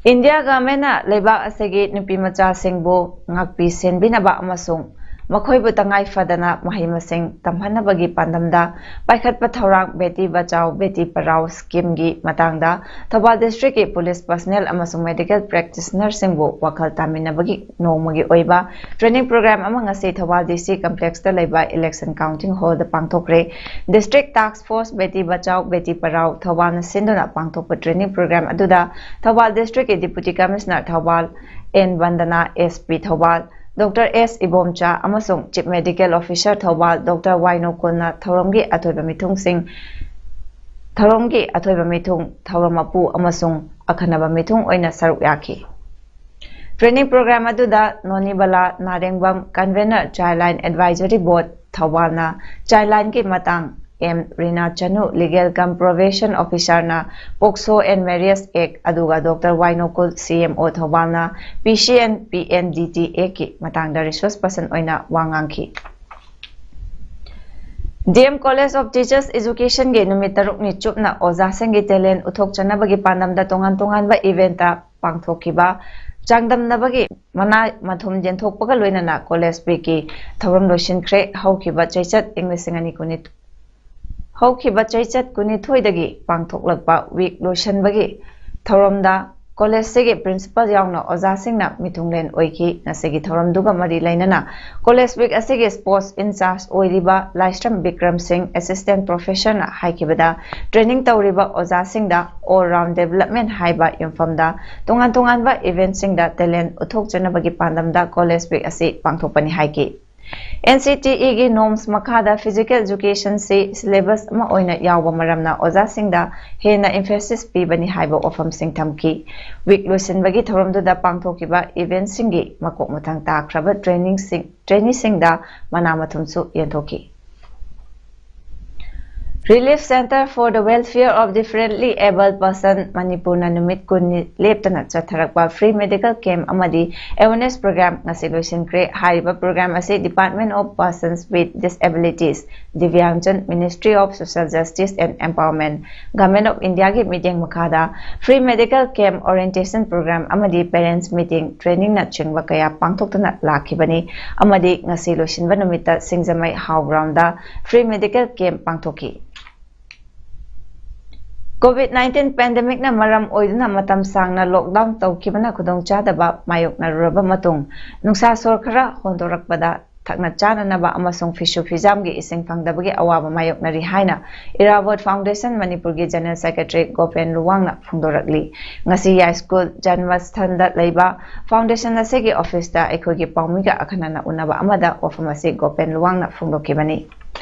ꯏꯟꯗꯤꯌꯥ ꯒꯚꯔꯟꯃꯦꯟꯠꯅ ꯂꯩꯕꯥꯛ ꯑꯁꯤꯒꯤ ꯅꯨꯄꯤ ꯃꯆꯥꯁꯤꯡꯕꯨ ꯉꯥꯛꯄꯤ ꯁꯦꯟꯕꯤꯅꯕ ꯑꯃꯁꯨꯡ ꯃꯈꯣꯏꯕꯨ ꯇꯉꯥꯏ ꯐꯗꯅ ꯃꯍꯩ ꯃꯁꯤꯡ ꯇꯝꯍꯟꯅꯕꯒꯤ ꯄꯥꯟꯗꯝꯗ ꯄꯥꯏꯈꯠꯄ ꯊꯧꯔꯥꯡ ꯕꯦꯇꯤ ꯕꯆꯥꯎ ꯕꯦꯇꯤ ꯄꯔꯥꯎ scheme ꯒꯤ ꯃꯇꯥꯡꯗ ꯊꯧꯕꯥꯜ district ꯀꯤ police personnel ꯑꯃꯁꯨꯡ medical practitioner ꯁꯤꯡꯕꯨ ꯋꯥꯈꯜ ꯇꯥꯃꯤꯟꯅꯕꯒꯤ ꯅꯣꯡꯃꯒꯤ ꯑꯣꯏꯕ training program ꯑꯃ ꯉꯁꯤ ꯊꯧꯕꯥꯜ D C complex ꯇ ꯂꯩꯕ election counting hall ꯗ ꯄꯥꯡꯊꯣꯛꯈ꯭ꯔꯦ꯫ District Task Force Beti Bachao Beti Padhao ꯊꯧꯕꯥꯜꯅ ꯁꯤꯟꯗꯨꯅ ꯄꯥꯡꯊꯣꯛꯄ training program ꯑꯗꯨꯗ ꯊꯧꯕꯥꯜ district ꯀꯤ Deputy Commissioner Thoubal N Bandana, S P Thoubal doctor S Ibomcha ꯑꯃꯁꯨꯡ Chief Medical Officer Thoubal doctor Y ꯅꯣꯀꯨꯜꯅ ꯊꯧꯔꯝꯒꯤ ꯑꯊꯣꯏꯕ ꯃꯤꯊꯨꯡꯁꯤꯡ, ꯊꯧꯔꯝꯒꯤ ꯑꯊꯣꯏꯕ ꯃꯤꯊꯨꯡ, ꯊꯧꯔꯝ ꯃꯄꯨ ꯑꯃꯁꯨꯡ ꯑꯈꯟꯅꯕ ꯃꯤꯊꯨꯡ ꯑꯣꯏꯅ ꯁꯔꯨꯛ ꯌꯥꯈꯤ꯫ Training program ꯑꯗꯨꯗ ꯅꯣꯅꯤꯕꯂꯥ ꯅꯥꯔꯦꯡꯕꯝ, Convener, Childline Advisory Board, ꯊꯧꯕꯥꯜꯅ Childlineꯒꯤ ꯃꯇꯥꯡ, M Rina Chanu, Legal cum Probation Officerꯅ POCSO and Marriage Act, ꯑꯗꯨꯒ ꯗꯣꯛꯇꯔ ꯋꯥꯏ ꯅꯣꯀꯨꯜ, CMO ꯊꯧꯕꯥꯜꯅ PC and PNDT Actꯀꯤ ꯃꯇꯥꯡꯗ resource person ꯑꯣꯏꯅ ꯋꯥ ꯉꯥꯡꯈꯤ꯫ D M College of Teachers Educationꯒꯤ ꯅꯨꯃꯤꯠ ꯇꯔꯨꯛꯅꯤ ꯆꯨꯞꯅ ꯑꯣꯖꯥꯁꯤꯡꯒꯤ talent ꯎꯠꯊꯣꯛꯆꯅꯕꯒꯤ ꯄꯥꯟꯗꯝꯗ ꯇꯣꯉꯥꯟ ꯇꯣꯉꯥꯟꯕ event ꯄꯥꯡꯊꯣꯛꯈꯤꯕ ꯆꯥꯡꯗꯝꯅꯕꯒꯤ ꯃꯅꯥ ꯃꯊꯨꯝ ꯌꯦꯟꯊꯣꯛꯄꯒ ꯂꯣꯏꯅꯅ College Weekꯀꯤ ꯊꯧꯔꯝ ꯂꯣꯏꯁꯤꯟꯈ꯭ꯔꯦ꯫ ꯍꯧꯈꯤꯕ ꯆꯩꯆꯠ ꯏꯪ ꯂꯤꯁꯤꯡ ꯑꯅꯤ ꯀꯨꯟꯅꯤ-, ꯍꯧꯈꯤꯕ ꯆꯩꯆꯠ ꯀꯨꯟꯅꯤꯊꯣꯏꯗꯒꯤ ꯄꯥꯡꯊꯣꯛꯂꯛꯄ week ꯂꯣꯏꯁꯤꯟꯕꯒꯤ ꯊꯧꯔꯝꯗ collegeꯁꯤꯒꯤ principal ꯌꯥꯎꯅ ꯑꯣꯖꯥꯁꯤꯡꯅ ꯃꯤꯊꯨꯡꯂꯦꯟ ꯑꯣꯏꯈꯤ꯫ ꯉꯁꯤꯒꯤ ꯊꯧꯔꯝꯗꯨꯒ ꯃꯔꯤ ꯂꯩꯅꯅ College Week ꯑꯁꯤꯒꯤ sports in charge ꯑꯣꯏꯔꯤꯕ ꯂꯥꯏꯁ꯭ꯔꯝ ꯕꯤꯀ꯭ꯔꯝ ꯁꯤꯡ, Assistant Professorꯅ ꯍꯥꯏꯈꯤꯕꯗ, training ꯇꯧꯔꯤꯕ ꯑꯣꯖꯥꯁꯤꯡꯗ all round development ꯍꯥꯏꯕ ꯌꯨꯝꯐꯝꯗ ꯇꯣꯉꯥꯟ ꯇꯣꯉꯥꯟꯕ eventꯁꯤꯡꯗ talent ꯎꯠꯊꯣꯛꯆꯅꯕꯒꯤ ꯄꯥꯟꯗꯝꯗ College Week ꯑꯁꯤ ꯄꯥꯡꯊꯣꯛꯄꯅꯤ ꯍꯥꯏꯈꯤ꯫ NCTEꯒꯤ norms ꯃꯈꯥꯗ physical educationꯁꯤ syllabus ꯑꯃ ꯑꯣꯏꯅ ꯌꯥꯎꯕ ꯃꯔꯝꯅ ꯑꯣꯖꯥꯁꯤꯡꯗ ꯍꯦꯟꯅ emphasis ꯄꯤꯕꯅꯤ ꯍꯥꯏꯕ ꯋꯥꯐꯝꯁꯤꯡ ꯊꯝꯈꯤ꯫ Week ꯂꯣꯏꯁꯤꯟꯕꯒꯤ ꯊꯧꯔꯝꯗꯨꯗ ꯄꯥꯡꯊꯣꯛꯈꯤꯕ eventꯁꯤꯡꯒꯤ ꯃꯀꯣꯛ ꯃꯊꯪ ꯇꯥꯈ꯭ꯔꯕ trainingꯁꯤꯡ, traineeꯁꯤꯡꯗ ꯃꯅꯥ ꯃꯊꯨꯝꯁꯨ ꯌꯦꯟꯊꯣꯛꯈꯤ꯫ Relief Centre for the Welfare of Differently Abled Person ꯃꯅꯤꯄꯨꯔꯅ ꯅꯨꯃꯤꯠ ꯀꯨꯟꯅꯤ ꯂꯦꯞꯇꯅ ꯆꯠꯊꯔꯛꯄ free medical camp ꯑꯃꯗꯤ awareness program ꯉꯁꯤ ꯂꯣꯏꯁꯤꯟꯈ꯭ꯔꯦ꯫ ꯍꯥꯏꯔꯤꯕ program ꯑꯁꯤ Department of Persons with Disabilities, Divyangjan, Ministry of Social Justice and Empowerment, Government of Indiaꯒꯤ ꯃꯤꯠꯌꯦꯡ ꯃꯈꯥꯗ free medical camp, orientation program ꯑꯃꯗꯤ parents meeting, trainingꯅꯆꯤꯡꯕ ꯀꯌꯥ ꯄꯥꯡꯊꯣꯛꯇꯨꯅ ꯂꯥꯛꯈꯤꯕꯅꯤ ꯑꯃꯗꯤ ꯉꯁꯤ ꯂꯣꯏꯁꯤꯟꯕ ꯅꯨꯃꯤꯠꯇ ꯁꯤꯡꯖꯃꯩ ꯍꯥꯎ groundꯗ free medical camp ꯄꯥꯡꯊꯣꯛꯈꯤ꯫ COVID nineteen pandemicꯅ ꯃꯔꯝ ꯑꯣꯏꯗꯨꯅ ꯃꯇꯝ ꯁꯥꯡꯅ lockdown ꯇꯧꯈꯤꯕꯅ ꯈꯨꯗꯣꯡꯆꯥꯗꯕ ꯃꯥꯌꯣꯛꯅꯔꯨꯔꯕ ꯃꯇꯨꯡ, ꯅꯨꯡꯁꯥ ꯁꯣꯔ ꯈꯔ ꯍꯣꯟꯗꯣꯔꯛꯄꯗ ꯊꯛꯅ ꯆꯥꯅꯅꯕ ꯑꯃꯁꯨꯡ ꯐꯤꯁꯨ ꯐꯤꯖꯥꯝꯒꯤ ꯏꯁꯤꯡ ꯐꯪꯗꯕꯒꯤ ꯑꯋꯥꯕ ꯃꯥꯌꯣꯛꯅꯔꯤ ꯍꯥꯏꯅ ꯏꯔꯥꯕꯣꯠ ꯐꯥꯎꯟꯗꯦꯁꯟ ꯃꯅꯤꯄꯨꯔꯒꯤ ꯖꯦꯅꯔꯦꯜ ꯁꯦꯀ꯭ꯔꯦꯇꯔꯤ ꯒꯣꯄꯦꯟ ꯂꯨꯋꯥꯡꯅ ꯐꯣꯡꯗꯣꯔꯛꯂꯤ꯫ ꯉꯁꯤ ꯌꯥꯏꯁ꯭ꯀꯨꯜ ꯖꯟꯃꯁꯊꯟꯗ ꯂꯩꯕ ꯐꯥꯎꯟꯗꯦꯁꯟ ꯑꯁꯤꯒꯤ ꯑꯣꯐꯤꯁꯇ ꯑꯩꯈꯣꯏꯒꯤ ꯄꯥꯎꯃꯤꯒ ꯑꯈꯟꯅꯅ ꯎꯅꯕ ꯑꯃꯗ ꯋꯥꯐꯝ ꯑꯁꯤ ꯒꯣꯄꯦꯟ ꯂꯨꯋꯥꯡꯅ ꯐꯣꯡꯗꯣꯛꯈꯤꯕꯅꯤ꯫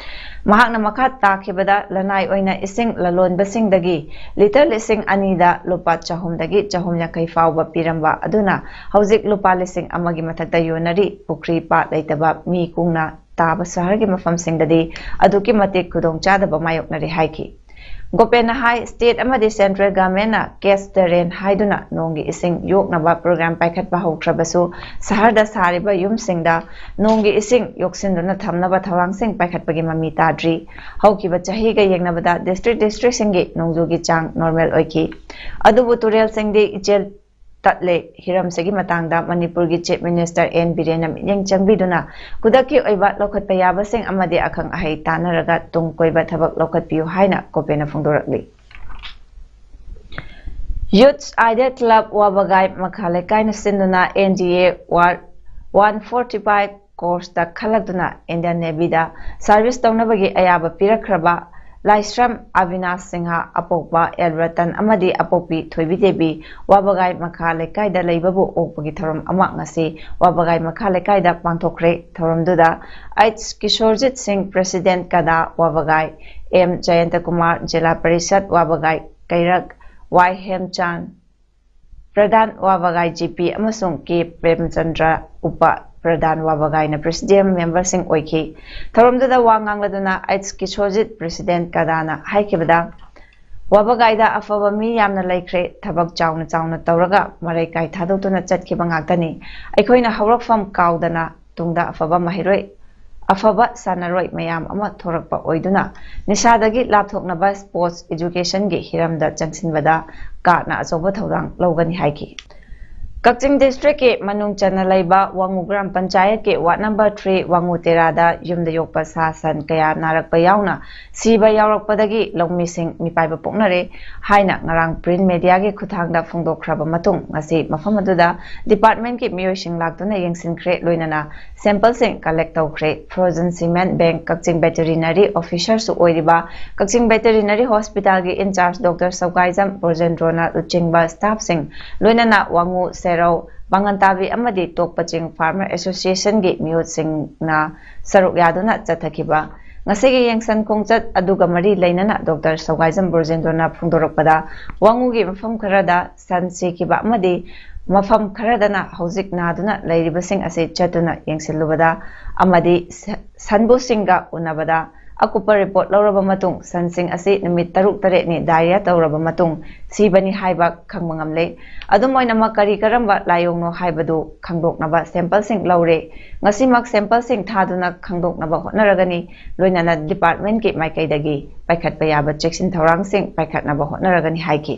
ꯃꯍꯥꯛꯅ ꯃꯈꯥ ꯇꯥꯈꯤꯕꯗ, ꯂꯅꯥꯏ ꯑꯣꯏꯅ ꯏꯁꯤꯡ ꯂꯂꯣꯟꯕꯁꯤꯡꯗꯒꯤ ꯂꯤꯇꯔ ꯂꯤꯁꯤꯡ ꯑꯅꯤꯗ ꯂꯨꯄꯥ ꯆꯍꯨꯝꯗꯒꯤ ꯆꯍꯨꯝ ꯌꯥꯡꯈꯩ ꯐꯥꯎꯕ ꯄꯤꯔꯝꯕ ꯑꯗꯨꯅ ꯍꯧꯖꯤꯛ ꯂꯨꯄꯥ ꯂꯤꯁꯤꯡ ꯑꯃꯒꯤ ꯃꯊꯛꯇ ꯌꯣꯟꯅꯔꯤ꯫ ꯄꯨꯈ꯭ꯔꯤ ꯄꯥꯠ ꯂꯩꯇꯕ ꯃꯤ ꯀꯨꯡꯅ ꯇꯥꯕ ꯁꯍꯔꯒꯤ ꯃꯐꯝꯁꯤꯡꯗꯗꯤ ꯑꯗꯨꯛꯀꯤ ꯃꯇꯤꯛ ꯈꯨꯗꯣꯡꯆꯥꯗꯕ ꯃꯥꯌꯣꯛꯅꯔꯤ ꯍꯥꯏꯈꯤ꯫ ꯒꯣꯄꯦꯟꯅ ꯍꯥꯏ, ꯁ꯭ꯇꯦꯠ ꯑꯃꯗꯤ ꯁꯦꯟꯇ꯭ꯔꯦꯜ ꯒꯚꯔꯟꯃꯦꯟꯠꯅ ꯀꯦꯆ ꯗ ꯔꯦꯟ ꯍꯥꯏꯗꯨꯅ ꯅꯣꯡꯒꯤ ꯏꯁꯤꯡ ꯌꯣꯛꯅꯕ ꯄ꯭ꯔꯣꯒ꯭ꯔꯥꯝ ꯄꯥꯏꯈꯠꯄ ꯍꯧꯈ꯭ꯔꯕꯁꯨ, ꯁꯍꯔꯗ ꯁꯥꯔꯤꯕ ꯌꯨꯝꯁꯤꯡꯗ ꯅꯣꯡꯒꯤ ꯏꯁꯤꯡ ꯌꯣꯛꯁꯤꯟꯗꯨꯅ ꯊꯝꯅꯕ ꯊꯧꯔꯥꯡꯁꯤꯡ ꯄꯥꯏꯈꯠꯄꯒꯤ ꯃꯃꯤ ꯇꯥꯗ꯭ꯔꯤ꯫ ꯍꯧꯈꯤꯕ ꯆꯍꯤꯒ ꯌꯦꯡꯅꯕꯗ ꯗꯤꯁꯇ꯭ꯔꯤꯛ ꯗꯤꯁꯇ꯭ꯔꯤꯛꯁꯤꯡꯒꯤ ꯅꯣꯡꯖꯨꯒꯤ ꯆꯥꯡ ꯅꯣꯔꯃꯦꯜ ꯑꯣꯏꯈꯤ꯫ ꯑꯗꯨꯕꯨ ꯇꯨꯔꯦꯜꯁꯤꯡꯗꯤ ꯏꯆꯦꯜ ꯇꯠꯂꯦ꯫ ꯍꯤꯔꯝꯁꯤꯒꯤ ꯃꯇꯥꯡꯗ ꯃꯅꯤꯄꯨꯔꯒꯤ ꯆꯤꯐ ꯃꯤꯅꯤꯁꯇꯔ ꯑꯦꯟ ꯕꯤꯔꯦꯟꯅ ꯃꯤꯠꯌꯦꯡ ꯆꯪꯕꯤꯗꯨꯅ ꯈꯨꯗꯛꯀꯤ ꯑꯣꯏꯕ ꯂꯧꯈꯠꯄ ꯌꯥꯕꯁꯤꯡ ꯑꯃꯗꯤ ꯑꯈꯪ ꯑꯍꯩ ꯇꯥꯟꯅꯔꯒ ꯇꯨꯡ ꯀꯣꯏꯕ ꯊꯕꯛ ꯂꯧꯈꯠꯄꯤꯌꯨ ꯍꯥꯏꯅ ꯒꯣꯄꯦꯟꯅ ꯐꯣꯡꯗꯣꯔꯛꯂꯤ꯫ ꯌꯨꯠꯁ ꯑꯥꯏꯗꯤꯌꯥ ꯀ꯭ꯂꯕ ꯋꯥꯕꯒꯥꯏ ꯃꯈꯥ ꯂꯩꯀꯥꯏꯅ ꯁꯤꯟꯗꯨꯅ N D A ward one forty five ꯀꯣꯔꯁꯇ ꯈꯜꯂꯛꯇꯨꯅ ꯏꯟꯗꯤꯌꯟ ꯅꯦꯚꯤꯗ ꯁꯥꯔꯚꯤꯁ ꯇꯧꯅꯕꯒꯤ ꯑꯌꯥꯕ ꯄꯤꯔꯛꯈ꯭ꯔꯕ ꯂꯥꯏꯁ꯭ꯔꯝ ꯑꯕꯤꯅꯥꯁ ꯁꯤꯡꯍ, ꯑꯄꯣꯛꯄ ꯑꯦꯜ ꯔꯇꯟ ꯑꯃꯗꯤ ꯑꯄꯣꯛꯄꯤ ꯊꯣꯏꯕꯤ ꯗꯦꯕꯤ ꯋꯥꯕꯒꯥꯏ ꯃꯈꯥ ꯂꯩꯀꯥꯏꯗ ꯂꯩꯕꯕꯨ ꯑꯣꯛꯄꯒꯤ ꯊꯧꯔꯝ ꯑꯃ ꯉꯁꯤ ꯋꯥꯕꯒꯥꯏ ꯃꯈꯥ ꯂꯩꯀꯥꯏꯗ ꯄꯥꯡꯊꯣꯛꯈ꯭ꯔꯦ꯫ ꯊꯧꯔꯝꯗꯨꯗ ꯑꯩꯆ ꯀꯤꯁꯣꯔꯖꯤꯠ ꯁꯤꯡ, ꯄ꯭ꯔꯦꯁꯤꯗꯦꯟꯠ ꯀꯗꯥ ꯋꯥꯕꯒꯥꯏ, ꯑꯦꯝ ꯖꯌꯟꯇ ꯀꯨꯃꯥꯔ, ꯖꯤꯂꯥ ꯄꯔꯤꯁꯗ ꯋꯥꯕꯒꯥꯏ ꯀꯩꯔꯛ, ꯋꯥꯏ ꯍꯦꯝꯆꯥꯟ, ꯄ꯭ꯔꯙꯥꯟ ꯋꯥꯕꯒꯥꯏ ꯖꯤ ꯄꯤ ꯑꯃꯁꯨꯡ ꯀꯦ ꯄ꯭ꯔꯦꯝꯆꯟꯗ꯭ꯔ, ꯎꯄ ꯄ꯭ꯔꯙꯥꯟ ꯋꯥꯕꯒꯥꯏꯅ ꯄ꯭ꯔꯦꯁꯤꯗꯤꯌꯝ ꯃꯦꯝꯕꯔꯁꯤꯡ ꯑꯣꯏꯈꯤ꯫ ꯊꯧꯔꯝꯗꯨꯗ ꯋꯥ ꯉꯥꯡꯂꯗꯨꯅ ꯑꯩꯆ ꯀꯤꯁꯣꯔꯖꯤꯠ ꯄ꯭ꯔꯦꯁꯤꯗꯦꯟꯠ ꯀꯗꯥꯅ ꯍꯥꯏꯈꯤꯕꯗ, ꯋꯥꯕꯒꯥꯏꯗ ꯑꯐꯕ ꯃꯤ ꯌꯥꯝꯅ ꯂꯩꯈ꯭ꯔꯦ꯫ ꯊꯕꯛ ꯆꯥꯎꯅ ꯆꯥꯎꯅ ꯇꯧꯔꯒ ꯃꯔꯩꯀꯥꯏ ꯊꯥꯗꯣꯛꯇꯨꯅ ꯆꯠꯈꯤꯕ ꯉꯥꯛꯇꯅꯤ꯫ ꯑꯩꯈꯣꯏꯅ ꯍꯧꯔꯛꯐꯝ ꯀꯥꯎꯗꯅ ꯇꯨꯡꯗ ꯑꯐꯕ ꯃꯍꯩꯔꯣꯏ, ꯑꯐꯕ ꯁꯥꯟꯅꯔꯣꯏ ꯃꯌꯥꯝ ꯑꯃ ꯊꯣꯔꯛꯄ ꯑꯣꯏꯗꯨꯅ ꯅꯤꯁꯥꯗꯒꯤ ꯂꯥꯞꯊꯣꯛꯅꯕ ꯁ꯭ꯄꯣꯔꯠꯁ ꯏꯖꯨꯀꯦꯁꯟꯒꯤ ꯍꯤꯔꯝꯗ ꯆꯪꯁꯤꯟꯕꯗ ꯀꯥꯔꯠꯅ ꯑꯆꯧꯕ ꯊꯧꯗꯥꯡ ꯂꯧꯒꯅꯤ ꯍꯥꯏꯈꯤ꯫ ꯀꯛꯆꯤꯡ ꯗꯤꯁꯇ꯭ꯔꯤꯛꯀꯤ ꯃꯅꯨꯡ ꯆꯟꯅ ꯂꯩꯕ ꯋꯥꯉꯨ ꯒ꯭ꯔꯥꯝ ꯄꯟꯆꯥꯌꯠꯀꯤ ꯋꯥꯔꯗ ꯅꯝꯕꯔ ꯊ꯭ꯔꯤ ꯋꯥꯉꯨ ꯇꯦꯔꯥꯗ ꯌꯨꯝꯗ ꯌꯣꯛꯄ ꯁꯥ ꯁꯟ ꯀꯌꯥ ꯅꯥꯔꯛꯄ ꯌꯥꯎꯅ ꯁꯤꯕ ꯌꯥꯎꯔꯛꯄꯗꯒꯤ ꯂꯧꯃꯤꯁꯤꯡ ꯃꯤꯄꯥꯏꯕ ꯄꯣꯛꯅꯔꯦ ꯍꯥꯏꯅ ꯉꯔꯥꯡ ꯄ꯭ꯔꯤꯟ ꯃꯦꯗꯤꯌꯥꯒꯤ ꯈꯨꯠꯊꯥꯡꯗ ꯐꯣꯡꯗꯣꯛꯈ꯭ꯔꯕ ꯃꯇꯨꯡ, ꯉꯁꯤ ꯃꯐꯝ ꯑꯗꯨꯗ ꯗꯤꯄꯥꯔꯠꯃꯦꯟꯠꯀꯤ ꯃꯤꯑꯣꯏꯁꯤꯡ ꯂꯥꯛꯇꯨꯅ ꯌꯦꯡꯁꯤꯟꯈ꯭ꯔꯦ, ꯂꯣꯏꯅꯅ ꯁꯦꯝꯄꯜꯁꯤꯡ ꯀꯂꯦꯛ ꯇꯧꯈ꯭ꯔꯦ꯫ ꯐ꯭ꯔꯣꯖꯟ ꯁꯤꯃꯦꯟ ꯕꯦꯡꯛ ꯀꯛꯆꯤꯡ ꯚꯦꯇꯦꯔꯤꯅꯔꯤ ꯑꯣꯐꯤꯁꯔꯁꯨ ꯑꯣꯏꯔꯤꯕ ꯀꯛꯆꯤꯡ ꯚꯦꯇꯦꯔꯤꯅꯔꯤ ꯍꯣꯁꯄꯤꯇꯥꯜꯒꯤ ꯏꯟꯆꯥꯔꯖ ꯗꯣꯛꯇꯔ ꯁꯧꯒꯥꯏꯖꯝ ꯕ꯭ꯔꯣꯖꯦꯟꯗ꯭ꯔꯣꯅ ꯂꯨꯆꯤꯡꯕ ꯁ꯭ꯇꯥꯐꯁꯤꯡ, ꯂꯣꯏꯅꯅ ꯋꯥꯉꯨ, ꯁꯦꯔꯧ, ꯄꯥꯉꯟꯇꯥꯕꯤ ꯑꯃꯗꯤ ꯇꯣꯛꯄꯆꯤꯡ ꯐꯥꯔꯃꯔ ꯑꯦꯁꯣꯁꯤꯌꯦꯁꯟꯒꯤ ꯃꯤꯍꯨꯠꯁꯤꯡꯅ ꯁꯔꯨꯛ ꯌꯥꯗꯨꯅ ꯆꯠꯊꯈꯤꯕ꯫ ꯉꯁꯤꯒꯤ ꯌꯦꯡꯁꯟ ꯈꯣꯡꯆꯠ ꯑꯗꯨꯒ ꯃꯔꯤ ꯂꯩꯅꯅ ꯗꯣꯛꯇꯔ ꯁꯧꯒꯥꯏꯖꯝ ꯕ꯭ꯔꯣꯖꯦꯟꯗ꯭ꯔꯣꯅ ꯐꯣꯡꯗꯣꯔꯛꯄꯗ, ꯋꯥꯉꯨꯒꯤ ꯃꯐꯝ ꯈꯔꯗ ꯁꯟ ꯁꯤꯈꯤꯕ ꯑꯃꯗꯤ ꯃꯐꯝ ꯈꯔꯗꯅ ꯍꯧꯖꯤꯛ ꯅꯥꯗꯨꯅ ꯂꯩꯔꯤꯕꯁꯤꯡ ꯑꯁꯤ ꯆꯠꯇꯨꯅ ꯌꯦꯡꯁꯤꯜꯂꯨꯕꯗ ꯑꯃꯗꯤ ꯁ-, ꯁꯟꯕꯨꯁꯤꯡꯒ ꯎꯅꯕꯗ ꯑꯀꯨꯞꯄ ꯔꯤꯄꯣꯔꯠ ꯂꯧꯔꯕ ꯃꯇꯨꯡ, ꯁꯟꯁꯤꯡ ꯑꯁꯤ ꯅꯨꯃꯤꯠ ꯇꯔꯨꯛ ꯇꯔꯦꯠꯅꯤ ꯗꯥꯏꯔꯤꯌꯥ ꯇꯧꯔꯕ ꯃꯇꯨꯡ ꯁꯤꯕꯅꯤ ꯍꯥꯏꯕ ꯈꯪꯕ ꯉꯝꯂꯦ꯫ ꯑꯗꯨꯝ ꯑꯣꯏꯅꯃꯛ, ꯀꯔꯤ ꯀꯔꯝꯕ ꯂꯥꯏꯑꯣꯡꯅꯣ ꯍꯥꯏꯕꯗꯨ ꯈꯪꯗꯣꯛꯅꯕ ꯁꯦꯝꯄꯜꯁꯤꯡ ꯂꯧꯔꯦ꯫ ꯉꯁꯤꯃꯛ ꯁꯦꯝꯄꯜꯁꯤꯡ ꯊꯥꯗꯨꯅ ꯈꯪꯗꯣꯛꯅꯕ ꯍꯣꯠꯅꯔꯒꯅꯤ, ꯂꯣꯏꯅꯅ ꯗꯤꯄꯥꯔꯠꯃꯦꯟꯠꯀꯤ ꯃꯥꯏꯀꯩꯗꯒꯤ ꯄꯥꯏꯈꯠꯄ ꯌꯥꯕ ꯆꯦꯛꯁꯤꯟ ꯊꯧꯔꯥꯡꯁꯤꯡ ꯄꯥꯏꯈꯠꯅꯕ ꯍꯣꯠꯅꯔꯒꯅꯤ ꯍꯥꯏꯈꯤ꯫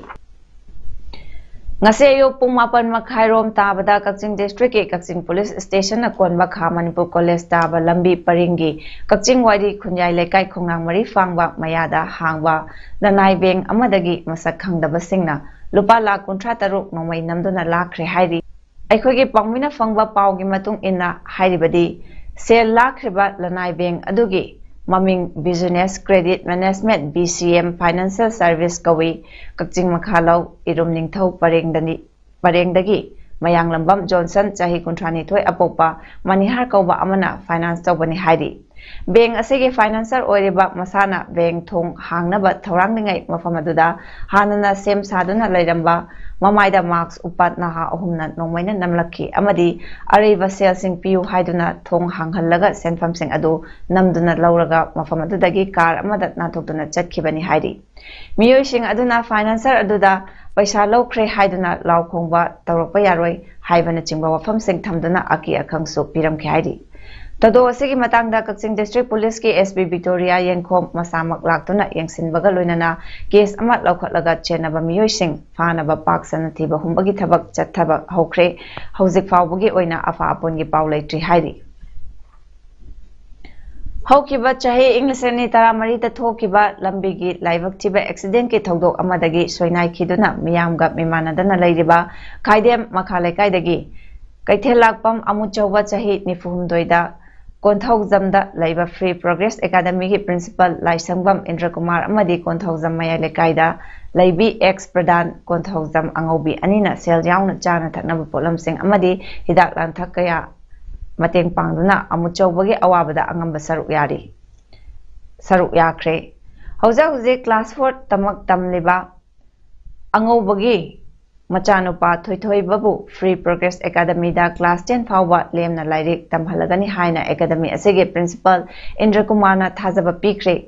ꯉꯁꯤ ꯑꯌꯨꯛ ꯄꯨꯡ ꯃꯥꯄꯟ ꯃꯈꯥꯏ ꯔꯣꯝ ꯇꯥꯕꯗ ꯀꯛꯆꯤꯡ ꯗꯤꯁꯇ꯭ꯔꯤꯛꯀꯤ ꯀꯛꯆꯤꯡ ꯄꯨꯂꯤꯁ ꯁ꯭ꯇꯦꯁꯟꯅ ꯀꯣꯟꯕ ꯈꯥ ꯃꯅꯤꯄꯨꯔ ꯀꯣꯂꯦꯖ ꯇꯥꯕ ꯂꯝꯕꯤ ꯄꯔꯤꯡꯒꯤ ꯀꯛꯆꯤꯡ ꯋꯥꯏꯔꯤ ꯈꯨꯟꯌꯥꯏ ꯂꯩꯀꯥꯏ ꯈꯣꯡꯅꯥꯡ ꯃꯔꯤ ꯐꯥꯡꯕ ꯃꯌꯥꯗ ꯍꯥꯡꯕ ꯂꯅꯥꯏ ꯕꯦꯡ ꯑꯃꯗꯒꯤ ꯃꯁꯛ ꯈꯪꯗꯕꯁꯤꯡꯅ ꯂꯨꯄꯥ ꯂꯥꯈ ꯀꯨꯟꯊ꯭ꯔꯥ ꯇꯔꯨꯛ ꯅꯣꯡꯃꯩ ꯅꯝꯗꯨꯅ ꯂꯥꯛꯈ꯭ꯔꯦ ꯍꯥꯏꯔꯤ꯫ ꯑꯩꯈꯣꯏꯒꯤ ꯄꯥꯎꯃꯤꯅ ꯐꯪꯕ ꯄꯥꯎꯒꯤ ꯃꯇꯨꯡ ꯏꯟꯅ ꯍꯥꯏꯔꯤꯕꯗꯤ, ꯁꯦꯜ ꯂꯥꯛꯈ꯭ꯔꯤꯕ ꯂꯅꯥꯏ ꯕꯦꯡ ꯑꯗꯨꯒꯤ ꯃꯃꯤꯡ business credit management, B C M, financial service ꯀꯧꯏ꯫ ꯀꯛꯆꯤꯡ ꯃꯈꯥꯂꯧ ꯏꯔꯨꯝ ꯅꯤꯡꯊꯧ ꯄꯔꯦꯡꯗꯅꯤ, ꯄꯔꯦꯡꯗꯒꯤ ꯃꯌꯥꯡꯂꯝꯕꯝ ꯖꯣꯟꯁꯟ, ꯆꯍꯤ ꯀꯨꯟꯊ꯭ꯔꯥ ꯅꯤꯊꯣꯏ, ꯑꯄꯣꯛꯄ ꯃꯅꯤꯍꯥꯔ ꯀꯧꯕ ꯑꯃꯅ ꯐꯥꯏꯅꯥꯟꯁ ꯇꯧꯕꯅꯤ ꯍꯥꯏꯔꯤ꯫ ꯕꯦꯡ ꯑꯁꯤꯒꯤ ꯐꯥꯏꯅꯥꯟꯁꯔ ꯑꯣꯏꯔꯤꯕ ꯃꯁꯥꯅ ꯕꯦꯡ ꯊꯣꯡ ꯍꯥꯡꯅꯕ ꯊꯧꯔꯥꯡꯂꯤꯉꯩ ꯃꯐꯝ ꯑꯗꯨꯗ ꯍꯥꯟꯅꯅ ꯁꯦꯝ ꯁꯥꯗꯨꯅ ꯂꯩꯔꯝꯕ ꯃꯃꯥꯏꯗ ꯃꯥꯛꯁ ꯎꯞꯄ ꯅꯍꯥ ꯑꯍꯨꯝꯅ ꯅꯣꯡꯃꯩꯅ ꯅꯝꯂꯛꯈꯤ ꯑꯃꯗꯤ ꯑꯔꯩꯕ ꯁꯦꯜꯁꯤꯡ ꯄꯤꯌꯨ ꯍꯥꯏꯗꯨꯅ ꯊꯣꯡ ꯍꯥꯡꯍꯜꯂꯒ ꯁꯦꯟꯐꯝꯁꯤꯡ ꯑꯗꯨ ꯅꯝꯗꯨꯅ ꯂꯧꯔꯒ ꯃꯐꯝ ꯑꯗꯨꯗꯒꯤ ꯀꯥꯔ ꯑꯃꯗ ꯅꯥꯟꯊꯣꯛꯇꯨꯅ ꯆꯠꯈꯤꯕꯅꯤ ꯍꯥꯏꯔꯤ꯫ ꯃꯤꯑꯣꯏꯁꯤꯡ ꯑꯗꯨꯅ ꯐꯥꯏꯅꯥꯟꯁꯔ ꯑꯗꯨꯗ ꯄꯩꯁꯥ ꯂꯧꯈ꯭ꯔꯦ ꯍꯥꯏꯗꯨꯅ ꯂꯥꯎ ꯈꯣꯡꯕ ꯇꯧꯔꯛꯄ ꯌꯥꯔꯣꯏ ꯍꯥꯏꯕꯅꯆꯤꯡꯕ ꯋꯥꯐꯝꯁꯤꯡ ꯊꯝꯗꯨꯅ ꯑꯀꯤ ꯑꯈꯪꯁꯨ ꯄꯤꯔꯝꯈꯤ ꯍꯥꯏꯔꯤ꯫ ꯊꯧꯗꯣꯛ ꯑꯁꯤꯒꯤ ꯃꯇꯥꯡꯗ ꯀꯛꯆꯤꯡ District Police ꯀꯤ S P Victoria ꯌꯦꯡꯈꯣꯝ ꯃꯁꯥꯃꯛ ꯂꯥꯛꯇꯨꯅ ꯌꯦꯡꯁꯤꯟꯕꯒ ꯂꯣꯏꯅꯅ case ꯑꯃ ꯂꯧꯈꯠꯂꯒ ꯆꯦꯟꯅꯕ ꯃꯤꯑꯣꯏꯁꯤꯡ ꯐꯥꯅꯕ ꯄꯥꯛ ꯁꯟꯅ ꯊꯤꯕ ꯍꯨꯝꯕꯒꯤ ꯊꯕꯛ ꯆꯠꯊꯕ ꯍꯧꯈ꯭ꯔꯦ꯫ ꯍꯧꯖꯤꯛ ꯐꯥꯎꯕꯒꯤ ꯑꯣꯏꯅ ꯑꯐ ꯑꯄꯣꯟꯒꯤ ꯄꯥꯎ ꯂꯩꯇ꯭ꯔꯤ ꯍꯥꯏꯔꯤ꯫ ꯍꯧꯈꯤꯕ ꯆꯍꯤ ꯏꯪ ꯂꯤꯁꯤꯡ ꯑꯅꯤ ꯇꯔꯥꯃꯔꯤꯗ ꯊꯣꯛꯈꯤꯕ ꯂꯝꯕꯤꯒꯤ ꯂꯥꯏꯕꯛ ꯊꯤꯕ accident ꯀꯤ ꯊꯧꯗꯣꯛ ꯑꯃꯗꯒꯤ ꯁꯣꯏꯅꯥꯏꯈꯤꯗꯨꯅ ꯃꯤꯌꯥꯝꯒ ꯃꯤꯃꯥꯟꯅꯗꯅ ꯂꯩꯔꯤꯕ ꯈꯥꯏꯗꯦꯝ ꯃꯈꯥ ꯂꯩꯀꯥꯏꯗꯒꯤ ꯀꯩꯊꯦꯜ ꯂꯥꯛꯄꯝ ꯑꯃꯨꯆꯧꯕ ꯆꯍꯤ ꯅꯤꯐꯨ ꯍꯨꯝꯗꯣꯏꯗ ꯀꯣꯟꯊꯧꯖꯝꯗ ꯂꯩꯕ Free Progress Academy ꯒꯤ principal ꯂꯥꯏꯁꯪꯕꯝ ꯏꯟꯗ꯭ꯔꯀꯨꯃꯥꯔ ꯑꯃꯗꯤ ꯀꯣꯟꯊꯧꯖꯝ ꯃꯌꯥꯏ ꯂꯩꯀꯥꯏꯗ ꯂꯩꯕꯤ ex ꯄ꯭ꯔꯙꯥꯟ ꯀꯣꯟꯊꯧꯖꯝ ꯑꯉꯧꯕꯤ ꯑꯅꯤꯅ ꯁꯦꯜ ꯌꯥꯎꯅ ꯆꯥꯅ ꯊꯛꯅꯕ ꯄꯣꯠꯂꯝꯁꯤꯡ ꯑꯃꯗꯤ ꯍꯤꯗꯥꯛ ꯂꯥꯡꯊꯛ ꯀꯌꯥ ꯃꯇꯦꯡ ꯄꯥꯡꯗꯨꯅ ꯑꯃꯨꯆꯧꯕꯒꯤ ꯑꯋꯥꯕꯗ ꯑꯉꯝꯕ ꯁꯔꯨꯛ ꯌꯥꯔꯤ, ꯁꯔꯨꯛ ꯌꯥꯈ꯭ꯔꯦ꯫ ꯍꯧꯖꯤꯛ ꯍꯧꯖꯤꯛ class four ꯇꯃꯛ ꯇꯝꯂꯤꯕ ꯑꯉꯧꯕꯒꯤ ꯃꯆꯥꯅꯨꯄꯥ ꯊꯣꯏꯊꯣꯏꯕꯕꯨ Free Progress Academy ꯗ class ten ꯐꯥꯎꯕ ꯂꯦꯝꯅ ꯂꯥꯏꯔꯤꯛ ꯇꯝꯍꯜꯂꯒꯅꯤ ꯍꯥꯏꯅ academy ꯑꯁꯤꯒꯤ principal ꯏꯟꯗ꯭ꯔꯀꯨꯃꯥꯔꯅ ꯊꯥꯖꯕ ꯄꯤꯈ꯭ꯔꯦ꯫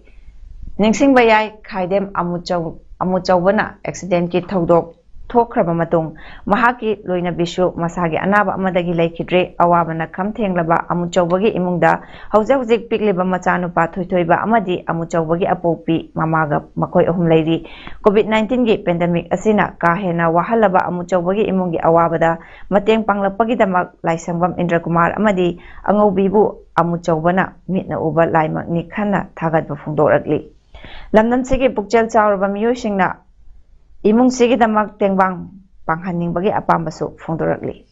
ꯅꯤꯡꯁꯤꯡꯕ ꯌꯥꯏ, ꯈꯥꯏꯗꯦꯝ ꯑꯃꯨꯆꯧ-, ꯑꯃꯨꯆꯧꯕꯅ accident ꯀꯤ ꯊꯧꯗꯣꯛ ꯊꯣꯛꯈ꯭ꯔꯕ ꯃꯇꯨꯡ ꯃꯍꯥꯛꯀꯤ ꯂꯣꯏꯅꯕꯤꯁꯨ ꯃꯁꯥꯒꯤ ꯑꯅꯥꯕ ꯑꯃꯗꯒꯤ ꯂꯩꯈꯤꯗ꯭ꯔꯦ꯫ ꯑꯋꯥꯕꯅ ꯈꯝ ꯊꯦꯡꯂꯕ ꯑꯃꯨꯆꯧꯕꯒꯤ ꯏꯃꯨꯡꯗ ꯍꯧꯖꯤꯛ ꯍꯧꯖꯤꯛ ꯄꯤꯛꯂꯤꯕ ꯃꯆꯥꯅꯨꯄꯥ ꯊꯣꯏꯊꯣꯏꯕ ꯑꯃꯗꯤ ꯑꯃꯨꯆꯧꯕꯒꯤ ꯑꯄꯣꯛꯄꯤ ꯃꯃꯥꯒ ꯃꯈꯣꯏ ꯑꯍꯨꯝ ꯂꯩꯔꯤ꯫ COVID nineteen ꯒꯤ pandemic ꯑꯁꯤꯅ ꯀꯥ ꯍꯦꯟꯅ ꯋꯥꯍꯜꯂꯕ ꯑꯃꯨꯆꯧꯕꯒꯤ ꯏꯃꯨꯡꯒꯤ ꯑꯋꯥꯕꯗ ꯃꯇꯦꯡ ꯄꯥꯡꯂꯛꯄꯒꯤꯗꯃꯛ ꯂꯥꯏꯁꯪꯕꯝ ꯏꯟꯗ꯭ꯔꯀꯨꯃꯥꯔ ꯑꯃꯗꯤ ꯑꯉꯧꯕꯤꯕꯨ ꯑꯃꯨꯆꯧꯕꯅ ꯃꯤꯠꯅ ꯎꯕ ꯂꯥꯏꯃꯛꯅꯤ ꯈꯟꯅ ꯊꯥꯒꯠꯄ ꯐꯣꯡꯗꯣꯔꯛꯂꯤ꯫ ꯂꯝꯗꯝꯁꯤꯒꯤ ꯄꯨꯛꯆꯦꯜ ꯆꯥꯎꯔꯕ ꯃꯤꯑꯣꯏꯁꯤꯡꯅ ꯏꯃꯨꯡꯁꯤꯒꯤꯗꯃꯛ ꯇꯦꯡꯕꯥꯡ ꯄꯥꯡꯍꯟꯅꯤꯡꯕꯒꯤ ꯑꯄꯥꯝꯕꯁꯨ ꯐꯣꯡꯗꯣꯔꯛꯂꯤ꯫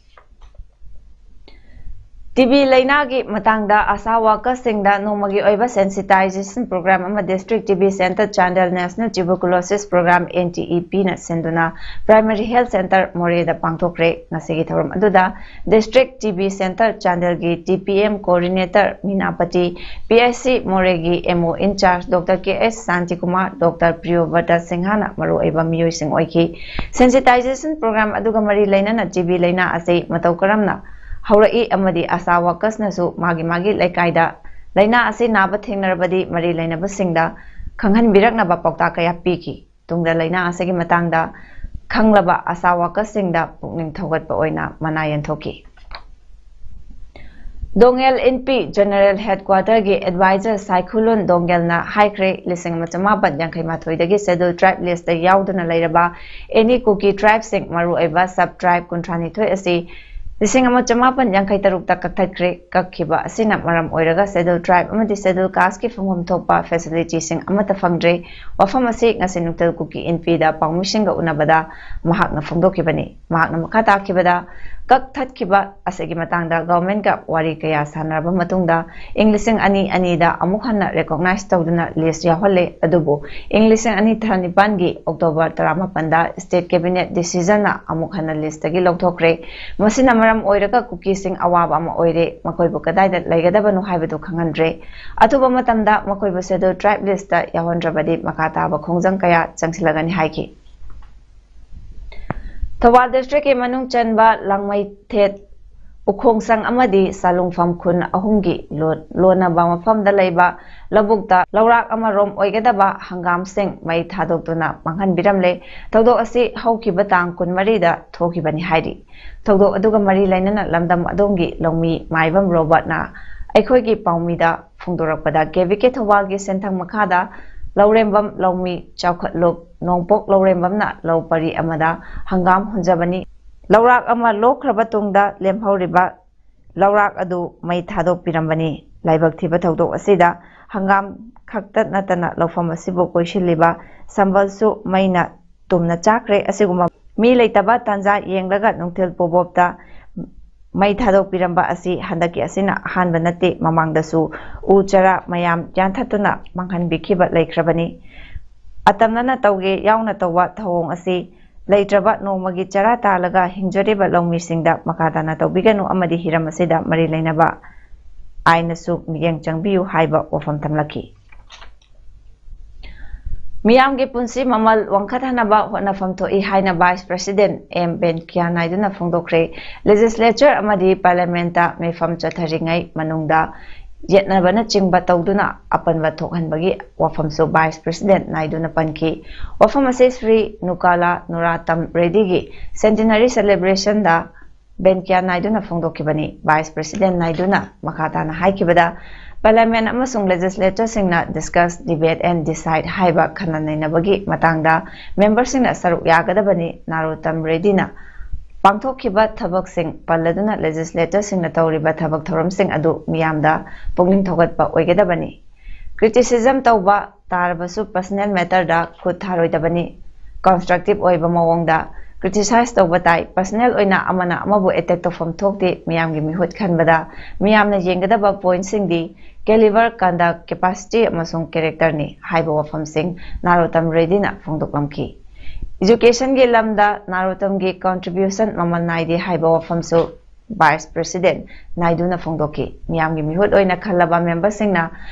TB ꯂꯩꯅꯥꯒꯤ ꯃꯇꯥꯡꯗ ASHA workers ꯁꯤꯡꯗ ꯅꯣꯡꯃꯒꯤ ꯑꯣꯏꯕ sensitization program ꯑꯃ District TB Center Chandel National Tuberculosis Program, NTEP ꯅ ꯁꯤꯟꯗꯨꯅ Primary Health Center ꯃꯣꯔꯦꯗ ꯄꯥꯡꯊꯣꯛꯈ꯭ꯔꯦ꯫ ꯉꯁꯤꯒꯤ ꯊꯧꯔꯝ ꯑꯗꯨꯗ District TB Center ꯆꯥꯟꯗꯦꯜꯒꯤ TPM coordinator ꯃꯤꯅꯥꯄꯇꯤ, PHC ꯃꯣꯔꯦꯒꯤ MO in charge Doctor K S Shantikumar, Doctor ꯄ꯭ꯔꯤꯌꯣꯕ꯭ꯔꯇ ꯁꯤꯡꯍꯅ ꯃꯔꯨꯑꯣꯏꯕ ꯃꯤꯑꯣꯏꯁꯤꯡ ꯑꯣꯏꯈꯤ꯫ Sensitization program ꯑꯗꯨꯒ ꯃꯔꯤ ꯂꯩꯅꯅ TB ꯂꯩꯅꯥ ꯑꯁꯤ ꯃꯇꯧ ꯀꯔꯝꯅ ꯍꯧꯔꯛꯏ ꯑꯃꯗꯤ ASHA workers ꯅꯁꯨ ꯃꯥꯒꯤ ꯃꯥꯒꯤ ꯂꯩꯀꯥꯏꯗ ꯂꯩꯅꯥ ꯑꯁꯤ ꯅꯥꯕ ꯊꯦꯡꯅꯔꯕꯗꯤ ꯃꯔꯤ ꯂꯩꯅꯕꯁꯤꯡꯗ ꯈꯪꯍꯟꯕꯤꯔꯛꯅꯕ ꯄꯥꯎꯇꯥꯛ ꯀꯌꯥ ꯄꯤꯈꯤ꯫ ꯇꯨꯡꯗ ꯂꯩꯅꯥ ꯑꯁꯤꯒꯤ ꯃꯇꯥꯡꯗ ꯈꯪꯂꯕ ASHA workers ꯁꯤꯡꯗ ꯄꯨꯛꯅꯤꯡ ꯊꯧꯒꯠꯄ ꯑꯣꯏꯅ ꯃꯅꯥ ꯌꯦꯟꯊꯣꯛꯈꯤ꯫ ꯗꯣꯉꯦꯜ ꯏꯟꯄꯤ ꯖꯦꯅꯔꯦꯜ ꯍꯦꯗꯀ꯭ꯋꯥꯇꯔꯒꯤ ꯑꯦꯗꯚꯥꯏꯖꯔ ꯁꯥꯏꯈꯨꯂꯨꯟ ꯗꯣꯉꯦꯜꯅ ꯍꯥꯏꯈ꯭ꯔꯦ, ꯂꯤꯁꯤꯡ ꯑꯃ ꯆꯃꯥꯄꯟ ꯌꯥꯡꯈꯩ ꯃꯥꯊꯣꯏꯗꯒꯤ ꯁꯦꯗ꯭ꯌꯨꯜ ꯇ꯭ꯔꯥꯏꯕ ꯂꯤꯁꯇ ꯌꯥꯎꯗꯨꯅ ꯂꯩꯔꯕ ꯑꯦꯅꯤ ꯀꯨꯀꯤ ꯇ꯭ꯔꯥꯏꯕꯁꯤꯡ, ꯃꯔꯨꯑꯣꯏꯕ ꯁꯕ ꯇ꯭ꯔꯥꯏꯕ ꯀꯨꯟꯊ꯭ꯔꯥ ꯅꯤꯊꯣꯏ ꯑꯁꯤ ꯂꯤꯁꯤꯡ ꯑꯃ ꯆꯃꯥꯄꯟ ꯌꯥꯡꯈꯩ ꯇꯔꯨꯛꯇ ꯀꯛꯊꯠꯈ꯭ꯔꯦ꯫ ꯀꯛꯈꯤꯕ ꯑꯁꯤꯅ ꯃꯔꯝ ꯑꯣꯏꯔꯒ ꯁꯦꯗ꯭ꯌꯨꯜ ꯇ꯭ꯔꯥꯏꯕ ꯑꯃꯗꯤ ꯁꯦꯗ꯭ꯌꯨꯜ ꯀꯥꯁꯀꯤ ꯐꯪꯐꯝ ꯊꯣꯛꯄ ꯐꯦꯁꯤꯂꯤꯇꯤꯁꯤꯡ ꯑꯃꯠꯇ ꯐꯪꯗ꯭ꯔꯦ꯫ ꯋꯥꯐꯝ ꯑꯁꯤ ꯉꯁꯤ ꯅꯨꯡꯊꯤꯜ ꯀꯨꯀꯤ ꯏꯟꯄꯤꯗ ꯄꯥꯎꯃꯤꯁꯤꯡꯒ ꯎꯅꯕꯗ ꯃꯍꯥꯛꯅ ꯐꯣꯡꯗꯣꯛꯈꯤꯕꯅꯤ꯫ ꯃꯍꯥꯛꯅ ꯃꯈꯥ ꯇꯥꯈꯤꯕꯗ, ꯀꯛꯊꯠꯈꯤꯕ ꯑꯁꯤꯒꯤ ꯃꯇꯥꯡꯗ ꯒꯚꯔꯟꯃꯦꯟꯠꯀ ꯋꯥꯔꯤ ꯀꯌꯥ ꯁꯥꯟꯅꯔꯕ ꯃꯇꯨꯡꯗ ꯏꯪ ꯂꯤꯁꯤꯡ ꯑꯅꯤ ꯑꯅꯤꯗ ꯑꯃꯨꯛ ꯍꯟꯅ ꯔꯤꯀꯣꯛꯅꯥꯏꯖ ꯇꯧꯗꯨꯅ ꯂꯤꯁ ꯌꯥꯎꯍꯜꯂꯦ꯫ ꯑꯗꯨꯕꯨ ꯏꯪ ꯂꯤꯁꯤꯡ ꯑꯅꯤ ꯇꯔꯥꯅꯤꯄꯥꯟꯒꯤ ꯑꯣꯛꯇꯣꯕꯔ ꯇꯔꯥꯃꯥꯄꯟꯗ ꯁ꯭ꯇꯦꯠ ꯀꯦꯕꯤꯅꯦꯠ ꯗꯤꯁꯤꯖꯟꯅ ꯑꯃꯨꯛ ꯍꯟꯅ ꯂꯤꯁꯇꯒꯤ ꯂꯧꯊꯣꯛꯈ꯭ꯔꯦ꯫ ꯃꯁꯤꯅ ꯃꯔꯝ ꯑꯣꯏꯔꯒ ꯀꯨꯀꯤꯁꯤꯡ ꯑꯋꯥꯕ ꯑꯃ ꯑꯣꯏꯔꯦ꯫ ꯃꯈꯣꯏꯕꯨ ꯀꯗꯥꯏꯗ ꯂꯩꯒꯗꯕꯅꯣ ꯍꯥꯏꯕꯗꯨ ꯈꯪꯍꯟꯗ꯭ꯔꯦ꯫ ꯑꯊꯨꯕ ꯃꯇꯝꯗ ꯃꯈꯣꯏꯕꯨ ꯁꯦꯗ꯭ꯌꯨꯜ ꯇ꯭ꯔꯥꯏꯕ ꯂꯤꯁꯇ ꯌꯥꯎꯍꯟꯗ꯭ꯔꯕꯗꯤ ꯃꯈꯥ ꯇꯥꯕ ꯈꯣꯡꯖꯪ ꯀꯌꯥ ꯆꯪꯁꯤꯜꯂꯒꯅꯤ ꯍꯥꯏꯈꯤ꯫ ꯊꯧꯕꯥꯜ ꯗꯤꯁꯇ꯭ꯔꯤꯛꯀꯤ ꯃꯅꯨꯡ ꯆꯟꯕ ꯂꯥꯡꯃꯩꯊꯦꯠ, ꯎꯈꯣꯡꯁꯪ ꯑꯃꯗꯤ ꯁꯥꯂꯨꯡꯐꯝ ꯈꯨꯟ ꯑꯍꯨꯝꯒꯤ ꯂꯣ-, ꯂꯣꯟꯅꯕ ꯃꯐꯝꯗ ꯂꯩꯕ ꯂꯧꯕꯨꯛꯇ ꯂꯧꯔꯥꯛ ꯑꯃꯔꯣꯝ ꯑꯣꯏꯒꯗꯕ ꯍꯪꯒꯥꯝꯁꯤꯡ ꯃꯩ ꯊꯥꯗꯣꯛꯇꯨꯅ ꯃꯥꯡꯍꯟꯕꯤꯔꯝꯂꯦ꯫ ꯊꯧꯗꯣꯛ ꯑꯁꯤ ꯍꯧꯈꯤꯕ ꯇꯥꯡ ꯀꯨꯟꯃꯔꯤꯗ ꯊꯣꯛꯈꯤꯕꯅꯤ ꯍꯥꯏꯔꯤ꯫ ꯊꯧꯗꯣꯛ ꯑꯗꯨꯒ ꯃꯔꯤ ꯂꯩꯅꯅ ꯂꯝꯗꯝ ꯑꯗꯣꯝꯒꯤ ꯂꯧꯃꯤ ꯃꯥꯏꯕꯝ ꯔꯣꯕꯔꯠꯅ ꯑꯩꯈꯣꯏꯒꯤ ꯄꯥꯎꯃꯤꯗ ꯐꯣꯡꯗꯣꯔꯛꯄꯗ, ꯀꯦ ꯚꯤ ꯀꯦ ꯊꯧꯕꯥꯜꯒꯤ ꯁꯦꯟꯊꯪ ꯃꯈꯥꯗ ꯂꯧꯔꯦꯝꯕꯝ ꯂꯧꯃꯤ ꯆꯥꯎꯈꯠꯂꯨꯞ ꯅꯣꯡꯄꯣꯛ ꯂꯧꯔꯦꯝꯕꯝꯅ ꯂꯧ ꯄꯔꯤ ꯑꯃꯗ ꯍꯪꯒꯥꯝ ꯍꯨꯟꯖꯕꯅꯤ꯫ ꯂꯧꯔꯥꯛ ꯑꯃ ꯂꯣꯛꯈ꯭ꯔꯕ ꯇꯨꯡꯗ ꯂꯦꯝꯍꯧꯔꯤꯕ ꯂꯧꯔꯥꯛ ꯑꯗꯨ ꯃꯩ ꯊꯥꯗꯣꯛꯄꯤꯔꯝꯕꯅꯤ꯫ ꯂꯥꯏꯕꯛ ꯊꯤꯕ ꯊꯧꯗꯣꯛ ꯑꯁꯤꯗ ꯍꯪꯒꯥꯝ ꯈꯛꯇ ꯅꯠꯇꯅ ꯂꯧꯐꯝ ꯑꯁꯤꯕꯨ ꯀꯣꯏꯁꯤꯜꯂꯤꯕ ꯁꯝꯕꯜꯁꯨ ꯃꯩꯅ ꯇꯨꯝꯅ ꯆꯥꯈ꯭ꯔꯦ꯫ ꯑꯁꯤꯒꯨꯝꯕ ꯃꯤ ꯂꯩꯇꯕ ꯇꯥꯟꯖꯥ ꯌꯦꯡꯂꯒ ꯅꯨꯡꯊꯤꯜ ꯄꯣꯕꯣꯞꯇ ꯃꯩ ꯊꯥꯗꯣꯛꯄꯤꯔꯝꯕ ꯑꯁꯤ ꯍꯟꯗꯛꯀꯤ ꯑꯁꯤꯅ ꯑꯍꯥꯟꯕ ꯅꯠꯇꯦ꯫ ꯃꯃꯥꯡꯗꯁꯨ ꯎ ꯆꯥꯔꯥ ꯃꯌꯥꯝ ꯌꯥꯟꯊꯠꯇꯨꯅ ꯃꯥꯡꯍꯟꯕꯤꯈꯤꯕ ꯂꯩꯈ꯭ꯔꯕꯅꯤ꯫ ꯑꯇꯝꯅꯅ ꯇꯧꯒꯦ ꯌꯥꯎꯅ ꯇꯧꯕ ꯊꯧꯑꯣꯡ ꯑꯁꯤ ꯂꯩꯇ꯭ꯔꯕ ꯅꯣꯡꯃꯒꯤ ꯆꯔꯥ ꯇꯥꯜꯂꯒ ꯍꯤꯡꯖꯔꯤꯕ ꯂꯧꯃꯤꯁꯤꯡꯗ ꯃꯈꯥ ꯇꯥꯅ ꯇꯧꯕꯤꯒꯅꯨ ꯑꯃꯗꯤ ꯍꯤꯔꯝ ꯑꯁꯤꯗ ꯃꯔꯤ ꯂꯩꯅꯕ ꯑꯥꯏꯟꯅꯁꯨ ꯃꯤꯠꯌꯦꯡ ꯆꯪꯕꯤꯌꯨ ꯍꯥꯏꯕ ꯋꯥꯐꯝ ꯊꯝꯂꯛꯈꯤ꯫ ꯃꯤꯌꯥꯝꯒꯤ ꯄꯨꯟꯁꯤ ꯃꯃꯜ ꯋꯥꯡꯈꯠꯍꯟꯅꯕ ꯍꯣꯠꯅꯐꯝ ꯊꯣꯛꯏ ꯍꯥꯏꯅ ꯚꯥꯏꯁ ꯄ꯭ꯔꯦꯁꯤꯗꯦꯟꯠ ꯑꯦꯝ ꯚꯦꯡꯀꯌꯥ ꯅꯥꯏꯗꯨꯅ ꯐꯣꯡꯗꯣꯛꯈ꯭ꯔꯦ꯫ ꯂꯦꯖꯤꯁꯂꯦꯆꯔ ꯑꯃꯗꯤ ꯄꯥꯔꯂꯤꯌꯥꯃꯦꯟꯠꯇ ꯃꯤꯐꯝ ꯆꯠꯊꯔꯤꯉꯩ ꯃꯅꯨꯡꯗ ꯌꯦꯠꯅꯕꯅꯆꯤꯡꯕ ꯇꯧꯗꯨꯅ ꯑꯄꯟꯕ ꯊꯣꯛꯍꯟꯕꯒꯤ ꯋꯥꯐꯝꯁꯨ ꯚꯥꯏꯁ ꯄ꯭ꯔꯦꯁꯤꯗꯦꯟꯠ ꯅꯥꯏꯗꯨꯅ ꯄꯟꯈꯤ꯫ ꯋꯥꯐꯝ ꯑꯁꯤ ꯁ꯭ꯔꯤ ꯅꯨꯀꯥꯂꯥ ꯅꯨꯔꯥꯇꯝ ꯔꯦꯗꯤꯒꯤ ꯁꯦꯟꯇꯤꯅꯔꯤ ꯁꯦꯂꯦꯕ꯭ꯔꯦꯁꯟꯗ ꯕꯦꯡꯀꯌꯥ ꯅꯥꯏꯗꯨꯅ ꯐꯣꯡꯗꯣꯛꯈꯤꯕꯅꯤ꯫ ꯚꯥꯏꯁ ꯄ꯭ꯔꯦꯁꯤꯗꯦꯟ ꯅꯥꯏꯗꯨꯅ ꯃꯈꯥ ꯇꯥꯅ ꯍꯥꯏꯈꯤꯕꯗ, ꯄꯥꯔꯂꯤꯌꯥꯃꯦꯟ ꯑꯃꯁꯨꯡ ꯂꯦꯖꯤꯁꯂꯦꯆꯔꯁꯤꯡꯅ ꯗꯤꯁꯀꯁ, ꯗꯤꯕꯦꯠ ꯑꯦꯟ ꯗꯤꯁꯥꯏꯗ ꯍꯥꯏꯕ ꯈꯟꯅ ꯅꯩꯅꯕꯒꯤ ꯃꯇꯥꯡꯗ ꯃꯦꯝꯕꯔꯁꯤꯡꯅ ꯁꯔꯨꯛ ꯌꯥꯒꯗꯕꯅꯤ꯫ ꯅꯥꯔꯣꯇꯝ ꯔꯦꯗꯤꯅ ꯄꯥꯡꯊꯣꯛꯈꯤꯕ ꯊꯕꯛꯁꯤꯡ ꯄꯜꯂꯗꯨꯅ ꯂꯦꯖꯤꯁꯂꯦꯆꯔꯁꯤꯡꯅ ꯇꯧꯔꯤꯕ ꯊꯕꯛ ꯊꯧꯔꯝꯁꯤꯡ ꯑꯗꯨ ꯃꯤꯌꯥꯝꯗ ꯄꯨꯛꯅꯤꯡ ꯊꯧꯒꯠꯄ ꯑꯣꯏꯒꯗꯕꯅꯤ꯫ ꯀ꯭ꯔꯤꯇꯤꯁꯤꯖꯝ ꯇꯧꯕ ꯇꯥꯔꯕꯁꯨ ꯄꯔꯁꯅꯦꯜ ꯃꯦꯇꯔꯗ ꯈꯨꯠ ꯊꯥꯔꯣꯏꯗꯕꯅꯤ꯫ ꯀꯟꯁꯇ꯭ꯔꯛꯇꯤꯚ ꯑꯣꯏꯕ ꯃꯑꯣꯡꯗ ꯀ꯭ꯔꯤꯇꯤꯁꯥꯏꯖ ꯇꯧꯕ ꯇꯥꯏ꯫ ꯄꯔꯁꯅꯦꯜ ꯑꯣꯏꯅ ꯑꯃꯅ ꯑꯃꯕꯨ ꯑꯦꯇꯦꯛ ꯇꯧꯐꯝ ꯊꯣꯛꯇꯦ꯫ ꯃꯤꯌꯥꯝꯒꯤ ꯃꯤꯍꯨꯠ ꯈꯟꯕꯗ ꯃꯤꯌꯥꯝꯅ ꯌꯦꯡꯒꯗꯕ ꯄꯣꯏꯟꯠꯁꯤꯡꯗꯤ ꯀꯦꯂꯤꯕꯔ, ꯀꯟꯗꯛ, ꯀꯦꯄꯥꯁꯤꯇꯤ ꯑꯃꯁꯨꯡ ꯀꯦꯔꯦꯛꯇꯔꯅꯤ ꯍꯥꯏꯕ ꯋꯥꯐꯝꯁꯤꯡ ꯅꯥꯔꯣꯇꯝ ꯔꯦꯗꯤꯅ ꯐꯣꯡꯗꯣꯛꯂꯝꯈꯤ꯫ ꯏꯖꯨꯀꯦꯁꯟꯒꯤ ꯂꯝꯗ ꯅꯥꯔꯣꯇꯝꯒꯤ ꯀꯟꯇ꯭ꯔꯤꯕ꯭ꯌꯨꯁꯟ ꯃꯃꯜ ꯅꯥꯏꯗꯦ ꯍꯥꯏꯕ ꯋꯥꯐꯝꯁꯨ ꯚꯥꯏꯁ ꯄ꯭ꯔꯦꯁꯤꯗꯦꯟ ꯅꯥꯏꯗꯨꯅ ꯐꯣꯡꯗꯣꯛꯈꯤ꯫ ꯃꯤꯌꯥꯝꯒꯤ ꯃꯤꯍꯨꯠ ꯑꯣꯏꯅ ꯈꯜꯂꯕ ꯃꯦꯝꯕꯔꯁꯤꯡꯅ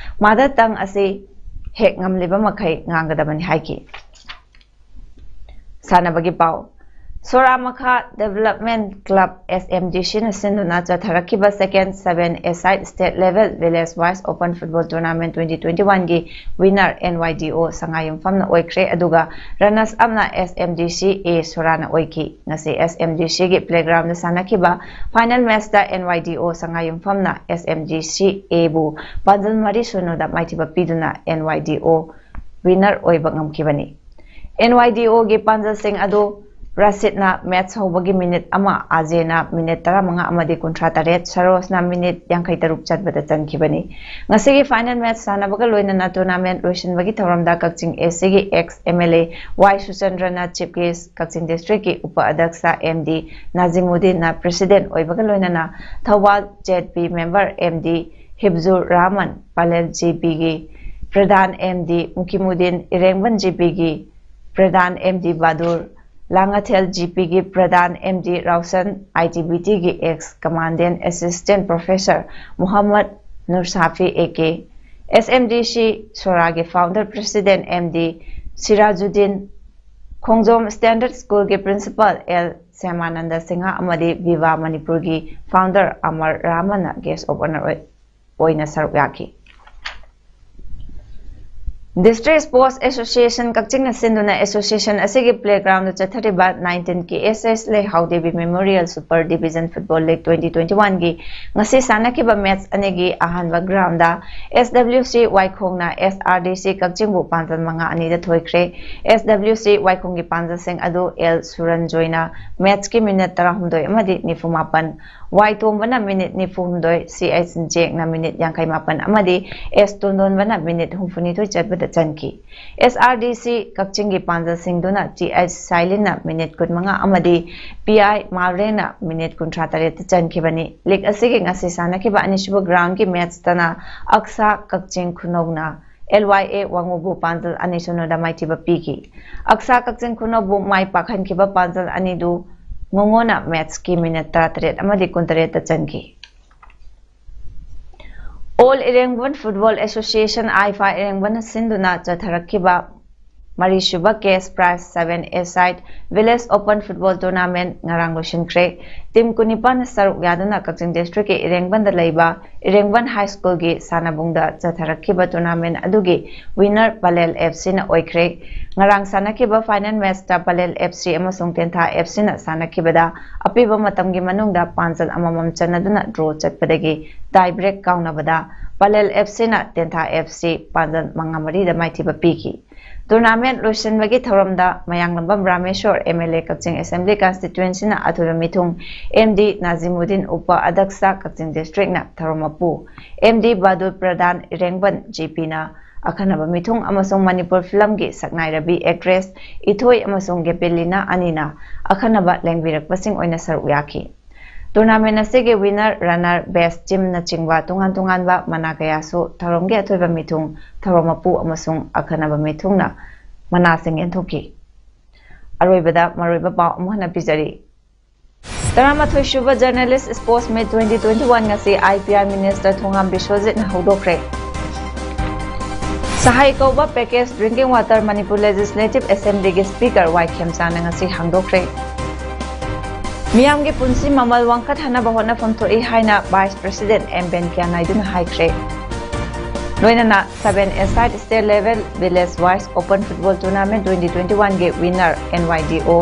ꯃꯥꯗꯔ ꯇꯪ ꯑꯁꯤ ꯍꯦꯛ ꯉꯝꯂꯤꯕ ꯃꯈꯩ ꯉꯥꯡꯒꯗꯕꯅꯤ ꯍꯥꯏꯈꯤ꯫ ꯁꯥꯟꯅꯕꯒꯤ ꯄꯥꯎ꯫ ꯁꯣꯔꯥ ꯃꯈꯥ development club, S M D ꯁꯤꯅ ꯁꯤꯟꯗꯨꯅ ꯆꯠꯊꯔꯛꯈꯤꯕ second seven A side state level village wise open football tournament twenty twenty ꯋꯥꯟꯒꯤ winner N Y D O ꯁꯉꯥꯏꯌꯨꯝꯐꯝꯅ ꯑꯣꯏꯈ꯭ꯔꯦ꯫ ꯑꯗꯨꯒ ꯔꯅꯔꯁ ꯑꯞꯅ ꯑꯦꯁ ꯑꯦꯝ ꯗꯤ ꯁꯤ ꯑꯦ ꯁꯣꯔꯥꯅ ꯑꯣꯏꯈꯤ꯫ ꯉꯁꯤ ꯑꯦꯁ ꯑꯦꯝ ꯗꯤ ꯁꯤꯒꯤ ꯄ꯭ꯂꯦꯒ꯭ꯔꯥꯎꯟꯗ ꯁꯥꯟꯅꯈꯤꯕ final ꯃꯦꯆꯇ and Y D O ꯁꯉꯥꯏꯌꯨꯝꯐꯝꯅ S M D ꯁꯤ ꯑꯦꯕꯨ ꯄꯥꯟꯖꯜ ꯃꯔꯤ ꯁꯨꯅꯨꯗ ꯃꯥꯏꯊꯤꯕ ꯄꯤꯗꯨꯅ ꯑꯦꯟ ꯋꯥꯏ ꯗꯤ ꯑꯣ ꯋꯤꯟꯅꯔ ꯑꯣꯏꯕ ꯉꯝꯈꯤꯕꯅꯤ꯫ ꯑꯦꯟ ꯋꯥꯏ ꯗꯤ ꯑꯣꯒꯤ ꯄꯥꯟꯖꯜꯁꯤꯡ ꯑꯗꯨ ꯔꯥꯁꯤꯗꯅ ꯃꯦꯆ ꯍꯧꯕꯒꯤ ꯃꯤꯅꯤꯠ ꯑꯃ, ꯑꯖꯦꯅ ꯃꯤꯅꯤꯠ ꯇꯔꯥꯃꯉꯥ ꯑꯃꯗꯤ ꯀꯨꯟꯊ꯭ꯔꯥ ꯇꯔꯦꯠ, ꯁꯔꯣꯖꯅ ꯃꯤꯅꯤꯠ ꯌꯥꯡꯈꯩ ꯇꯔꯨꯛ ꯆꯟꯕꯗ ꯆꯟꯈꯤꯕꯅꯤ꯫ ꯉꯁꯤꯒꯤ ꯐꯥꯏꯅꯦꯜ ꯃꯦꯆ ꯁꯥꯟꯅꯕꯒ ꯂꯣꯏꯅꯅ ꯇꯣꯔꯅꯥꯃꯦꯟ ꯂꯣꯏꯁꯤꯟꯕꯒꯤ ꯊꯧꯔꯝꯗ Kakching A C ex M L A Y ꯁꯨꯆꯟꯗ꯭ꯔꯅ ꯆꯤꯐ ꯒꯦꯁ, ꯀꯛꯆꯤꯡ ꯗꯤꯁꯇ꯭ꯔꯤꯛꯀꯤ ꯎꯄ ꯑꯗ꯭ꯌꯛꯁ ꯑꯦꯝ ꯗꯤ ꯅꯥꯖꯤꯃꯨꯗꯤꯟꯅ ꯄ꯭ꯔꯦꯁꯤꯗꯦꯟ ꯑꯣꯏꯕꯒ ꯂꯣꯏꯅꯅ Thoubal Z P member M D Hibzur Rahman, Pallel G ꯄꯤꯒꯤ ꯄ꯭ꯔꯙꯥꯟ M D Mukimuddin, Irengban G ꯄꯤꯒꯤ ꯄ꯭ꯔꯙꯥꯟ M D Badur, Langathel G ꯄꯤꯒꯤ ꯄ꯭ꯔꯙꯥꯟ M D Raushan, I T B ꯇꯤꯒꯤ ex commandant assistant professor Muhammad Nursafi A K, S M D C ꯁꯣꯔꯥꯒꯤ founder president M D Sirajuddin, Khongjom standard ꯁ꯭ꯀꯨꯜꯒꯤ ꯄ꯭ꯔꯤꯟꯁꯤꯄꯥꯜ ꯑꯦꯜ ꯁ꯭ꯌꯥꯃꯥꯅꯟꯗ ꯁꯤꯡꯍ ꯑꯃꯗꯤ ꯚꯤꯚꯥ ꯃꯅꯤꯄꯨꯔꯒꯤ ꯐꯥꯎꯟꯗꯔ ꯑꯃꯔ ꯔꯍꯃꯟꯅ ꯒꯦꯁ ꯑꯣꯐ ꯑꯣꯅꯔ ꯑꯣꯏ-, ꯑꯣꯏꯅ ꯁꯔꯨꯛ ꯌꯥꯈꯤ꯫ District Sports Association ꯀꯛꯆꯤꯡꯅ ꯁꯤꯟꯗꯨꯅ association ꯑꯁꯤꯒꯤ playground ꯗ ꯆꯠꯊꯔꯤꯕ nineteen K S S ꯂꯩꯍꯥꯎ Devi Memorial Super Division Football League twenty twenty-one ꯒꯤ ꯉꯁꯤ ꯁꯥꯟꯅꯈꯤꯕ match ꯑꯅꯤꯒꯤ ꯑꯍꯥꯟꯕ ground ꯗ S W C ꯋꯥꯏꯈꯣꯡꯅ S R D C ꯀꯛꯆꯤꯡꯕꯨ ꯄꯥꯟꯖꯜ ꯃꯉꯥ ꯑꯅꯤꯗ ꯊꯣꯏꯈ꯭ꯔꯦ꯫ S W C ꯋꯥꯏꯈꯣꯡꯒꯤ ꯄꯥꯟꯖꯜꯁꯤꯡ ꯑꯗꯨ L ꯁꯨꯔꯟꯖꯣꯏꯅ match ꯀꯤ minute ꯇꯔꯥꯍꯨꯝꯗꯣꯏ ꯑꯃꯗꯤ ꯅꯤꯐꯨ ꯃꯥꯄꯟ, ꯋꯥꯏ ꯇꯣꯝꯕꯅ minute ꯅꯤꯐꯨ ꯍꯨꯝꯗꯣꯏ, C H ꯖꯦꯛꯅ minute ꯌꯥꯡꯈꯩ ꯃꯥꯄꯟ ꯑꯃꯗꯤ S ꯇꯣꯟꯗꯣꯟꯕꯅ minute ꯍꯨꯝꯐꯨ ꯅꯤꯊꯣꯏ ꯆꯠꯄꯗ ꯆꯟꯈꯤ꯫ S R D C ꯀꯛꯆꯤꯡꯒꯤ ꯄꯥꯟꯖꯜꯁꯤꯡꯗꯨꯅ T H ꯁꯥꯏꯂꯤꯟꯅ minute ꯀꯨꯟꯃꯉꯥ ꯑꯃꯗꯤ P I ꯃꯥꯔꯦꯅ minute ꯀꯨꯟꯊ꯭ꯔꯥ ꯇꯔꯦꯠꯇ ꯆꯟꯈꯤꯕꯅꯤ꯫ League ꯑꯁꯤꯒꯤ ꯉꯁꯤ ꯁꯥꯟꯅꯈꯤꯕ ꯑꯅꯤꯁꯨꯕ ground ꯀꯤ match ꯇꯅ ꯑꯛꯁꯥ ꯀꯛꯆꯤꯡ ꯈꯨꯅꯧꯅ L Y A ꯋꯥꯉꯨꯕꯨ ꯄꯥꯟꯖꯜ ꯑꯅꯤ ꯁꯨꯞꯅꯗ ꯃꯥꯏꯊꯤꯕ ꯄꯤꯈꯤ꯫ ꯑꯛꯁꯥ ꯀꯛꯆꯤꯡ ꯈꯨꯅꯧꯕꯨ ꯃꯥꯏ ꯄꯥꯛꯍꯟꯈꯤꯕ ꯄꯥꯟꯖꯜ ꯑꯅꯤꯗꯨ ꯉꯣꯉꯣꯅ match ꯀꯤ minute ꯇꯔꯥꯇꯔꯦꯠ ꯑꯃꯗꯤ ꯀꯨꯟꯇꯔꯦꯠꯇ ꯆꯟꯈꯤ꯫ All Irengbon Football Association, ꯑꯥꯏꯐꯥ ꯏꯔꯦꯡꯕꯟꯅ ꯁꯤꯟꯗꯨꯅ ꯆꯠꯊꯔꯛꯈꯤꯕ ꯃꯔꯤꯁꯨꯕ cash prize seven-a-side Village Open Football Tournament ꯉꯔꯥꯡ ꯂꯣꯏꯁꯤꯟꯈ꯭ꯔꯦ꯫ Team ꯀꯨꯟꯅꯤꯄꯥꯟꯅ ꯁꯔꯨꯛ ꯌꯥꯗꯨꯅ ꯀꯛꯆꯤꯡ district ꯀꯤ ꯏꯔꯦꯡꯕꯟꯗ ꯂꯩꯕ ꯏꯔꯦꯡꯕꯟ High School ꯒꯤ ꯁꯥꯟꯅꯕꯨꯡꯗ ꯆꯠꯊꯔꯛꯈꯤꯕ tournament ꯑꯗꯨꯒꯤ winner ꯄꯂꯦꯜ F C ꯅ ꯑꯣꯏꯈ꯭ꯔꯦ꯫ ꯉꯔꯥꯡ ꯁꯥꯟꯅꯈꯤꯕ final match ꯇ ꯄꯂꯦꯜ F C ꯑꯃꯁꯨꯡ ꯇꯦꯟꯊꯥ F C ꯅ ꯁꯥꯟꯅꯈꯤꯕꯗ ꯑꯄꯤꯕ ꯃꯇꯝꯒꯤ ꯃꯅꯨꯡꯗ ꯄꯥꯟꯖꯜ ꯑꯃꯃꯝ ꯆꯟꯅꯗꯨꯅ draw ꯆꯠꯄꯗꯒꯤ tie break ꯀꯥꯎꯅꯕꯗ Pallel F C ꯅ ꯇꯦꯟꯊꯥ F C ꯄꯥꯟꯖꯜ ꯃꯉꯥ ꯃꯔꯤꯗ ꯃꯥꯏꯊꯤꯕ ꯄꯤꯈꯤ꯫ Tournament ꯂꯣꯏꯁꯤꯟꯕꯒꯤ ꯊꯧꯔꯝꯗ ꯃꯌꯥꯡꯂꯝꯕꯝ Rameshwor, M L A Kakching Assembly Constituency ꯅ ꯑꯊꯣꯏꯕ ꯃꯤꯊꯨꯡ, M D ꯅꯥꯖꯤꯃꯨꯗꯤꯟ, ꯎꯄ ꯑꯗꯛꯁ ꯀꯛꯆꯤꯡ district ꯅ ꯊꯧꯔꯝ ꯃꯄꯨ, M D ꯕꯥꯗꯨꯜ ꯄ꯭ꯔꯙꯥꯟ ꯏꯔꯦꯡꯕꯟ G P ꯅ ꯑꯈꯟꯅꯕ ꯃꯤꯊꯨꯡ ꯑꯃꯁꯨꯡ ꯃꯅꯤꯄꯨꯔ film ꯒꯤ ꯁꯛꯅꯥꯏꯔꯕꯤ actress ꯏꯊꯣꯏ ꯑꯃꯁꯨꯡ ꯒꯦꯄꯦꯂꯤꯅꯥ ꯑꯅꯤꯅ ꯑꯈꯟꯅꯕ ꯂꯦꯡꯕꯤꯔꯛꯄꯁꯤꯡ ꯑꯣꯏꯅ ꯁꯔꯨꯛ ꯌꯥꯈꯤ꯫ Tournament ꯑꯁꯤꯒꯤ winner, runner, best team ꯅꯆꯤꯡꯕ ꯇꯣꯉꯥꯟ ꯇꯣꯉꯥꯟꯕ ꯃꯅꯥ ꯀꯌꯥꯁꯨ ꯊꯧꯔꯝꯒꯤ ꯑꯊꯣꯏꯕ ꯃꯤꯊꯨꯡ, ꯊꯧꯔꯝ ꯃꯄꯨ ꯑꯃꯁꯨꯡ ꯑꯈꯟꯅꯕ ꯃꯤꯊꯨꯡꯅ ꯃꯅꯥꯁꯤꯡ ꯌꯦꯟꯊꯣꯛꯈꯤ꯫ ꯑꯔꯣꯏꯕꯗ ꯃꯔꯨꯑꯣꯏꯕ ꯄꯥꯎ ꯑꯃꯨꯛ ꯍꯟꯅ ꯄꯤꯖꯔꯤ꯫ ꯇꯔꯥꯃꯥꯊꯣꯏ ꯁꯨꯕ Journalist Sports Meet twenty twenty-one ꯉꯁꯤ I P R Minister ꯊꯣꯉꯥꯝ ꯕꯤꯁ꯭ꯋꯖꯤꯠꯅ ꯍꯧꯗꯣꯛꯈ꯭ꯔꯦ꯫ ꯁꯍꯥꯏ ꯀꯧꯕ package drinking water Manipur Legislative Assembly ꯒꯤ Speaker ꯋꯥꯏ ꯈꯦꯝꯆꯥꯅ ꯉꯁꯤ ꯍꯥꯡꯗꯣꯛꯈ꯭ꯔꯦ꯫ ꯃꯤꯌꯥꯝꯒꯤ ꯄꯨꯟꯁꯤ ꯃꯃꯜ ꯋꯥꯡꯈꯠꯍꯟꯅꯕ ꯍꯣꯠꯅꯐꯝ ꯊꯣꯛꯏ ꯍꯥꯏꯅ Vice President M ꯚꯦꯡꯀꯌꯥ ꯅꯥꯏꯗꯨꯅ ꯍꯥꯏꯈ꯭ꯔꯦ꯫ ꯂꯣꯏꯅꯅ seven aside state level village wise open football tournament twenty twenty-one ꯒꯤ winner N Y D O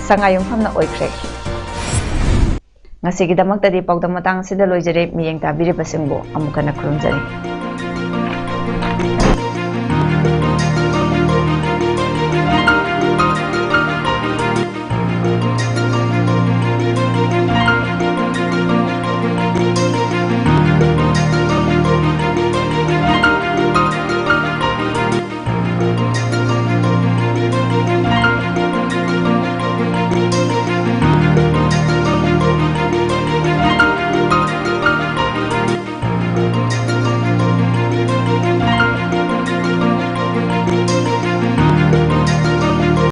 ꯁꯉꯥꯏꯌꯨꯝꯐꯝꯅ ꯑꯣꯏꯈ꯭ꯔꯦ꯫ ꯉꯁꯤꯒꯤꯗꯃꯛꯇꯗꯤ ꯄꯥꯎꯗꯝ ꯃꯇꯥꯡ ꯑꯁꯤꯗ ꯂꯣꯏꯖꯔꯦ꯫ ꯃꯤꯠꯌꯦꯡ ꯇꯥꯕꯤꯔꯤꯕꯁꯤꯡꯕꯨ ꯑꯃꯨꯛ ꯍꯟꯅ ꯈꯨꯔꯨꯝꯖꯔꯤ꯫